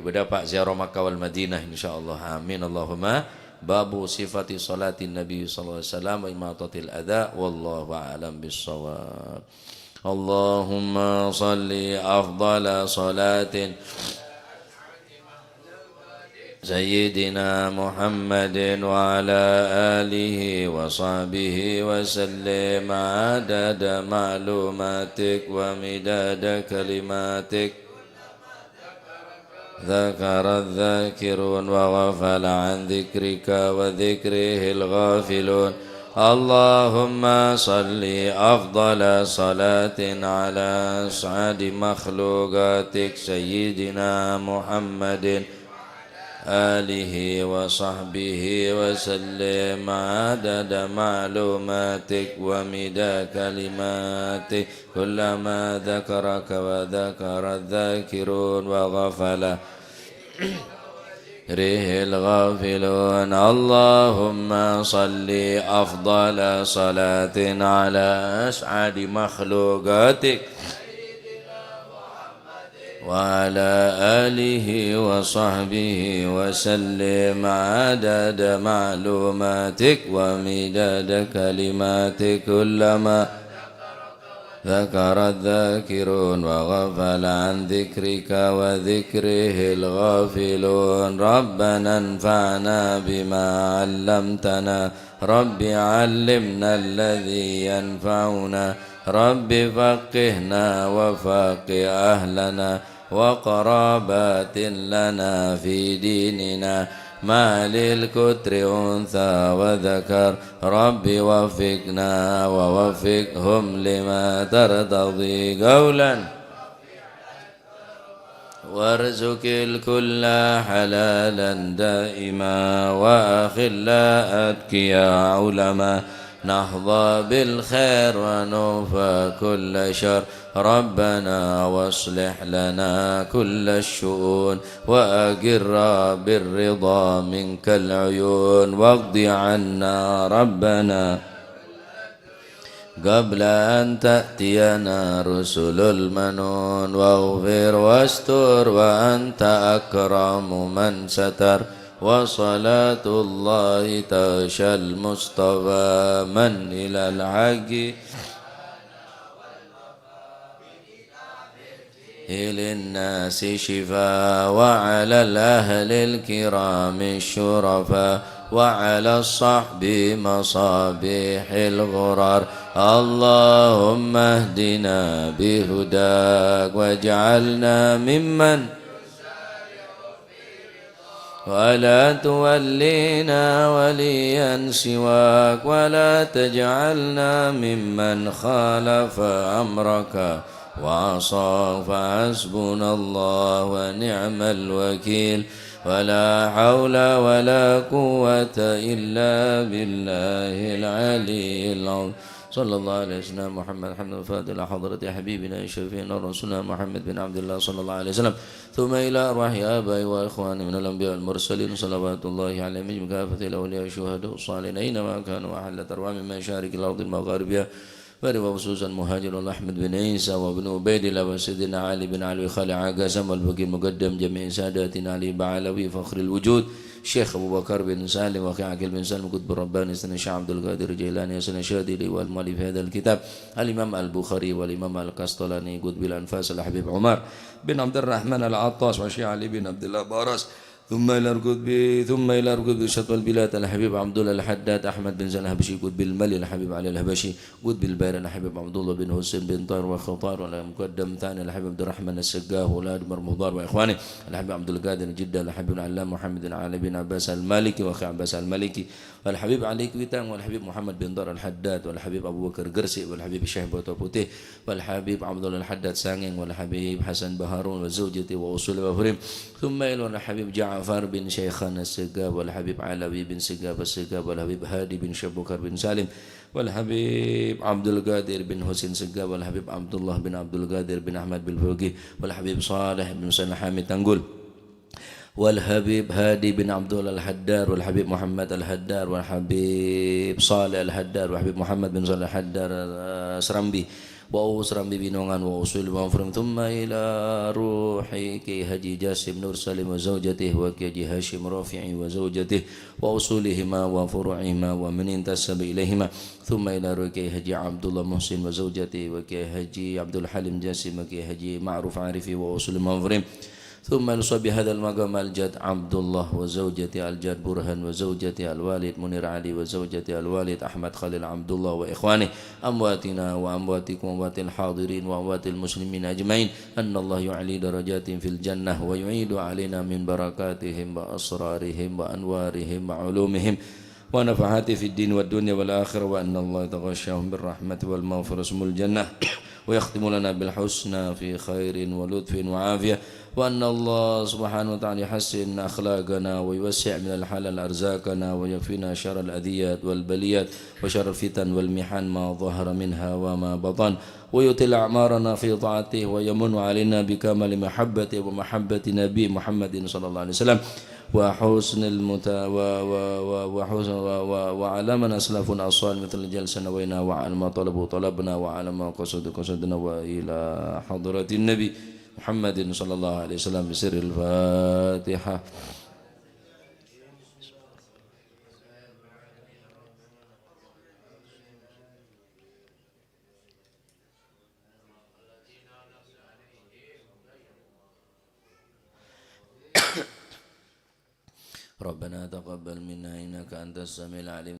Bâdâ pa' ziarah Makkah wal Madinah, insyaallah. Amin, Allahumma. Babu sifati salatin Nabi sallallahu alaihi wasallam wa imatatil adza, wallahu a'lam bissawab. Allahumma shalli afdhala salatin Sayyidina Muhammadin wa ala alihi wa sahbihi wa sallim adada ma'lumatik wa midada kalimatik. Dzakara dzakirun wa ghafala an dzikrika wa dzikrihil ghafilun. Allahumma shalli afdhala salatin ala as'adi makhluqatik Sayyidina Muhammadin alihi wa sahbihi wa sallim adada ma'lumatik wa mida kalimatik. Kullama dzakaraka wa dzakara dzakirun wa ghafala rihil ghafilun. Allahumma shalli afdhala salatin ala as'adi makhluqatik wa ala alihi wa sahbihi wa sallim adada ma'lumatik wa midada kalimatik. Kullama dzakara dzakirun wa ghafala an dzikrika wa dzikrihil ghafilun. Rabbana anfa'na bima 'allamtana. Rabbi 'allimna alladzi yanfa'una. Rabbi faqqihna wa faqqih ahlana wa qarabatin lana fi dinina. Ma lil kutri untha wa dzakar. Rabbi waffiqna wa waffiqhum lima tartadhi. Qaulan. Warzuqil kulla halalan daima wa akhilla atqiya ulama. Nahza bil khair wa nufa kulla syarr. Rabbana waslih lana kulla syu'un wa aqirra bir ridha minkal uyun waqdi anna rabbana qabla an ta'tiyana rusulul manun waghfir wastur wa anta akramu man satar wa salatullahi tasyal mustafa man ilal haqqi للناس شفاء وعلى الأهل الكرام الشرفاء وعلى الصحب مصابيح الغرر. اللهم اهدنا بهداك واجعلنا ممن ولا تولينا وليا سواك ولا تجعلنا ممن خالف أمرك وعصاك فحسبنا الله ونعم الوكيل ولا حول ولا قوة إلا بالله العلي العظيم. صلى الله على سيدنا محمد حمد الفاتح لحضرة حبيبنا شفيعنا رسولنا محمد بن عبد الله صلى الله عليه وسلم. ثم إلى أرواح آبائي وإخواني من الأنبياء والمرسلين صلوات الله عليهم أجمعين كافة الأولياء والشهداء والصالحين أينما كانوا وحلت أرواحهم من مشارق الأرض ومغاربها. وخصوصا مهاجر أحمد بن عيسى وابن عبيد الله وسيدنا علي بن علوي خلع قسم والفقيه المقدم جميع ساداتنا علي بعلوي فخر الوجود شيخ أبو بكر بن سالم وأخي عقيل بن سالم قطب الرباني سيدنا الشيخ عبد القادر الجيلاني سيدنا الشاذلي والمؤلف هذا الكتاب الإمام البخاري والإمام القسطلاني قطب الأنفاس الحبيب عمر بن عبد الرحمن العطاس والشيخ علي بن عبد الله باراس ثم إلى القطب ثم إلى القطب شطب البلاد الحبيب عبد الله الحداد أحمد بن زين الحبشي قطب المالي الحبيب علي الحبشي قطب البحرين الحبيب عبد الله بن حسين بن طاهر وخطار والمقدم ثاني الحبيب عبد الرحمن السقاف وأولاد مرمضان وإخوانه الحبيب عبد القادر جدة الحبيب العلامة محمد بن علي بن عباس المالكي وأخي عباس المالكي والحبيب علي كويتان والحبيب محمد بن طاهر الحداد والحبيب أبو بكر قرسي والحبيب الشيخ بوتو بوتيه والحبيب عبد الله الحداد سانجين والحبيب حسن بهارون وزوجته وأصول وفرهم ثم إلى الحبيب جعفر بن شيخان السقاف والحبيب علوي بن سقاف السقاف والحبيب هادي بن شبوكر بن سالم والحبيب عبد القادر بن حسين سقاف والحبيب عبد الله بن عبد القادر بن أحمد بالفوقي والحبيب صالح بن سلحامي تنقل والحبيب هادي بن عبد الله الحدار والحبيب محمد الحدار والحبيب صالح الحدار والحبيب محمد بن صالح الحدار، آه، سرمبي وأسرا ببنونغان وأصول وفروع، ثم إلى روح كي حاجي جاسم نور سالم وزوجته وكي حاجي هاشم رافعي وزوجته وأصولهما وفروعهما ومن انتسب إليهما، ثم إلى روح كي حاجي عبد الله محسن وزوجته وكي حاجي عبد الحليم جاسم وكي حاجي معروف عارفي وأصول وفروع، ثم إلى صاحب هذا المقام الجد عبد الله وزوجته الجد برهان وزوجته الوالد منير علي وزوجته الوالد أحمد خليل عبد الله وإخوانه أمواتنا وأمواتكم وأموات الحاضرين وأموات المسلمين أجمعين، أن الله يعلي درجاتهم في الجنة ويعيد علينا من بركاتهم وأسرارهم وأنوارهم وعلومهم ونفحاته في الدين والدنيا والآخرة، وأن الله يتغشاهم بالرحمة والمغفرة ثم الجنة، ويختم لنا بالحسنى في خير ولطف وعافية، وأن الله سبحانه وتعالى يحسن أخلاقنا ويوسع من الحلال أرزاقنا ويكفينا شر الأذيات والبليات وشر الفتن والمحن ما ظهر منها وما بطن، ويطيل أعمارنا في طاعته، ويمن علينا بكمال محبته ومحبة نبي محمد صلى الله عليه وسلم، وحسن المت-، و-، و-، و-، وحسن، و-، و-، وعلى من أسلفنا الصالح مثل الجلسة نوينا، وعلى ما طلبوا طلبنا، وعلى ما قصدوا قصدنا، وإلى حضرة النبي محمد صلى الله عليه وسلم بسر الفاتحة. ربنا تقبل منا إنك أنت السميع العليم.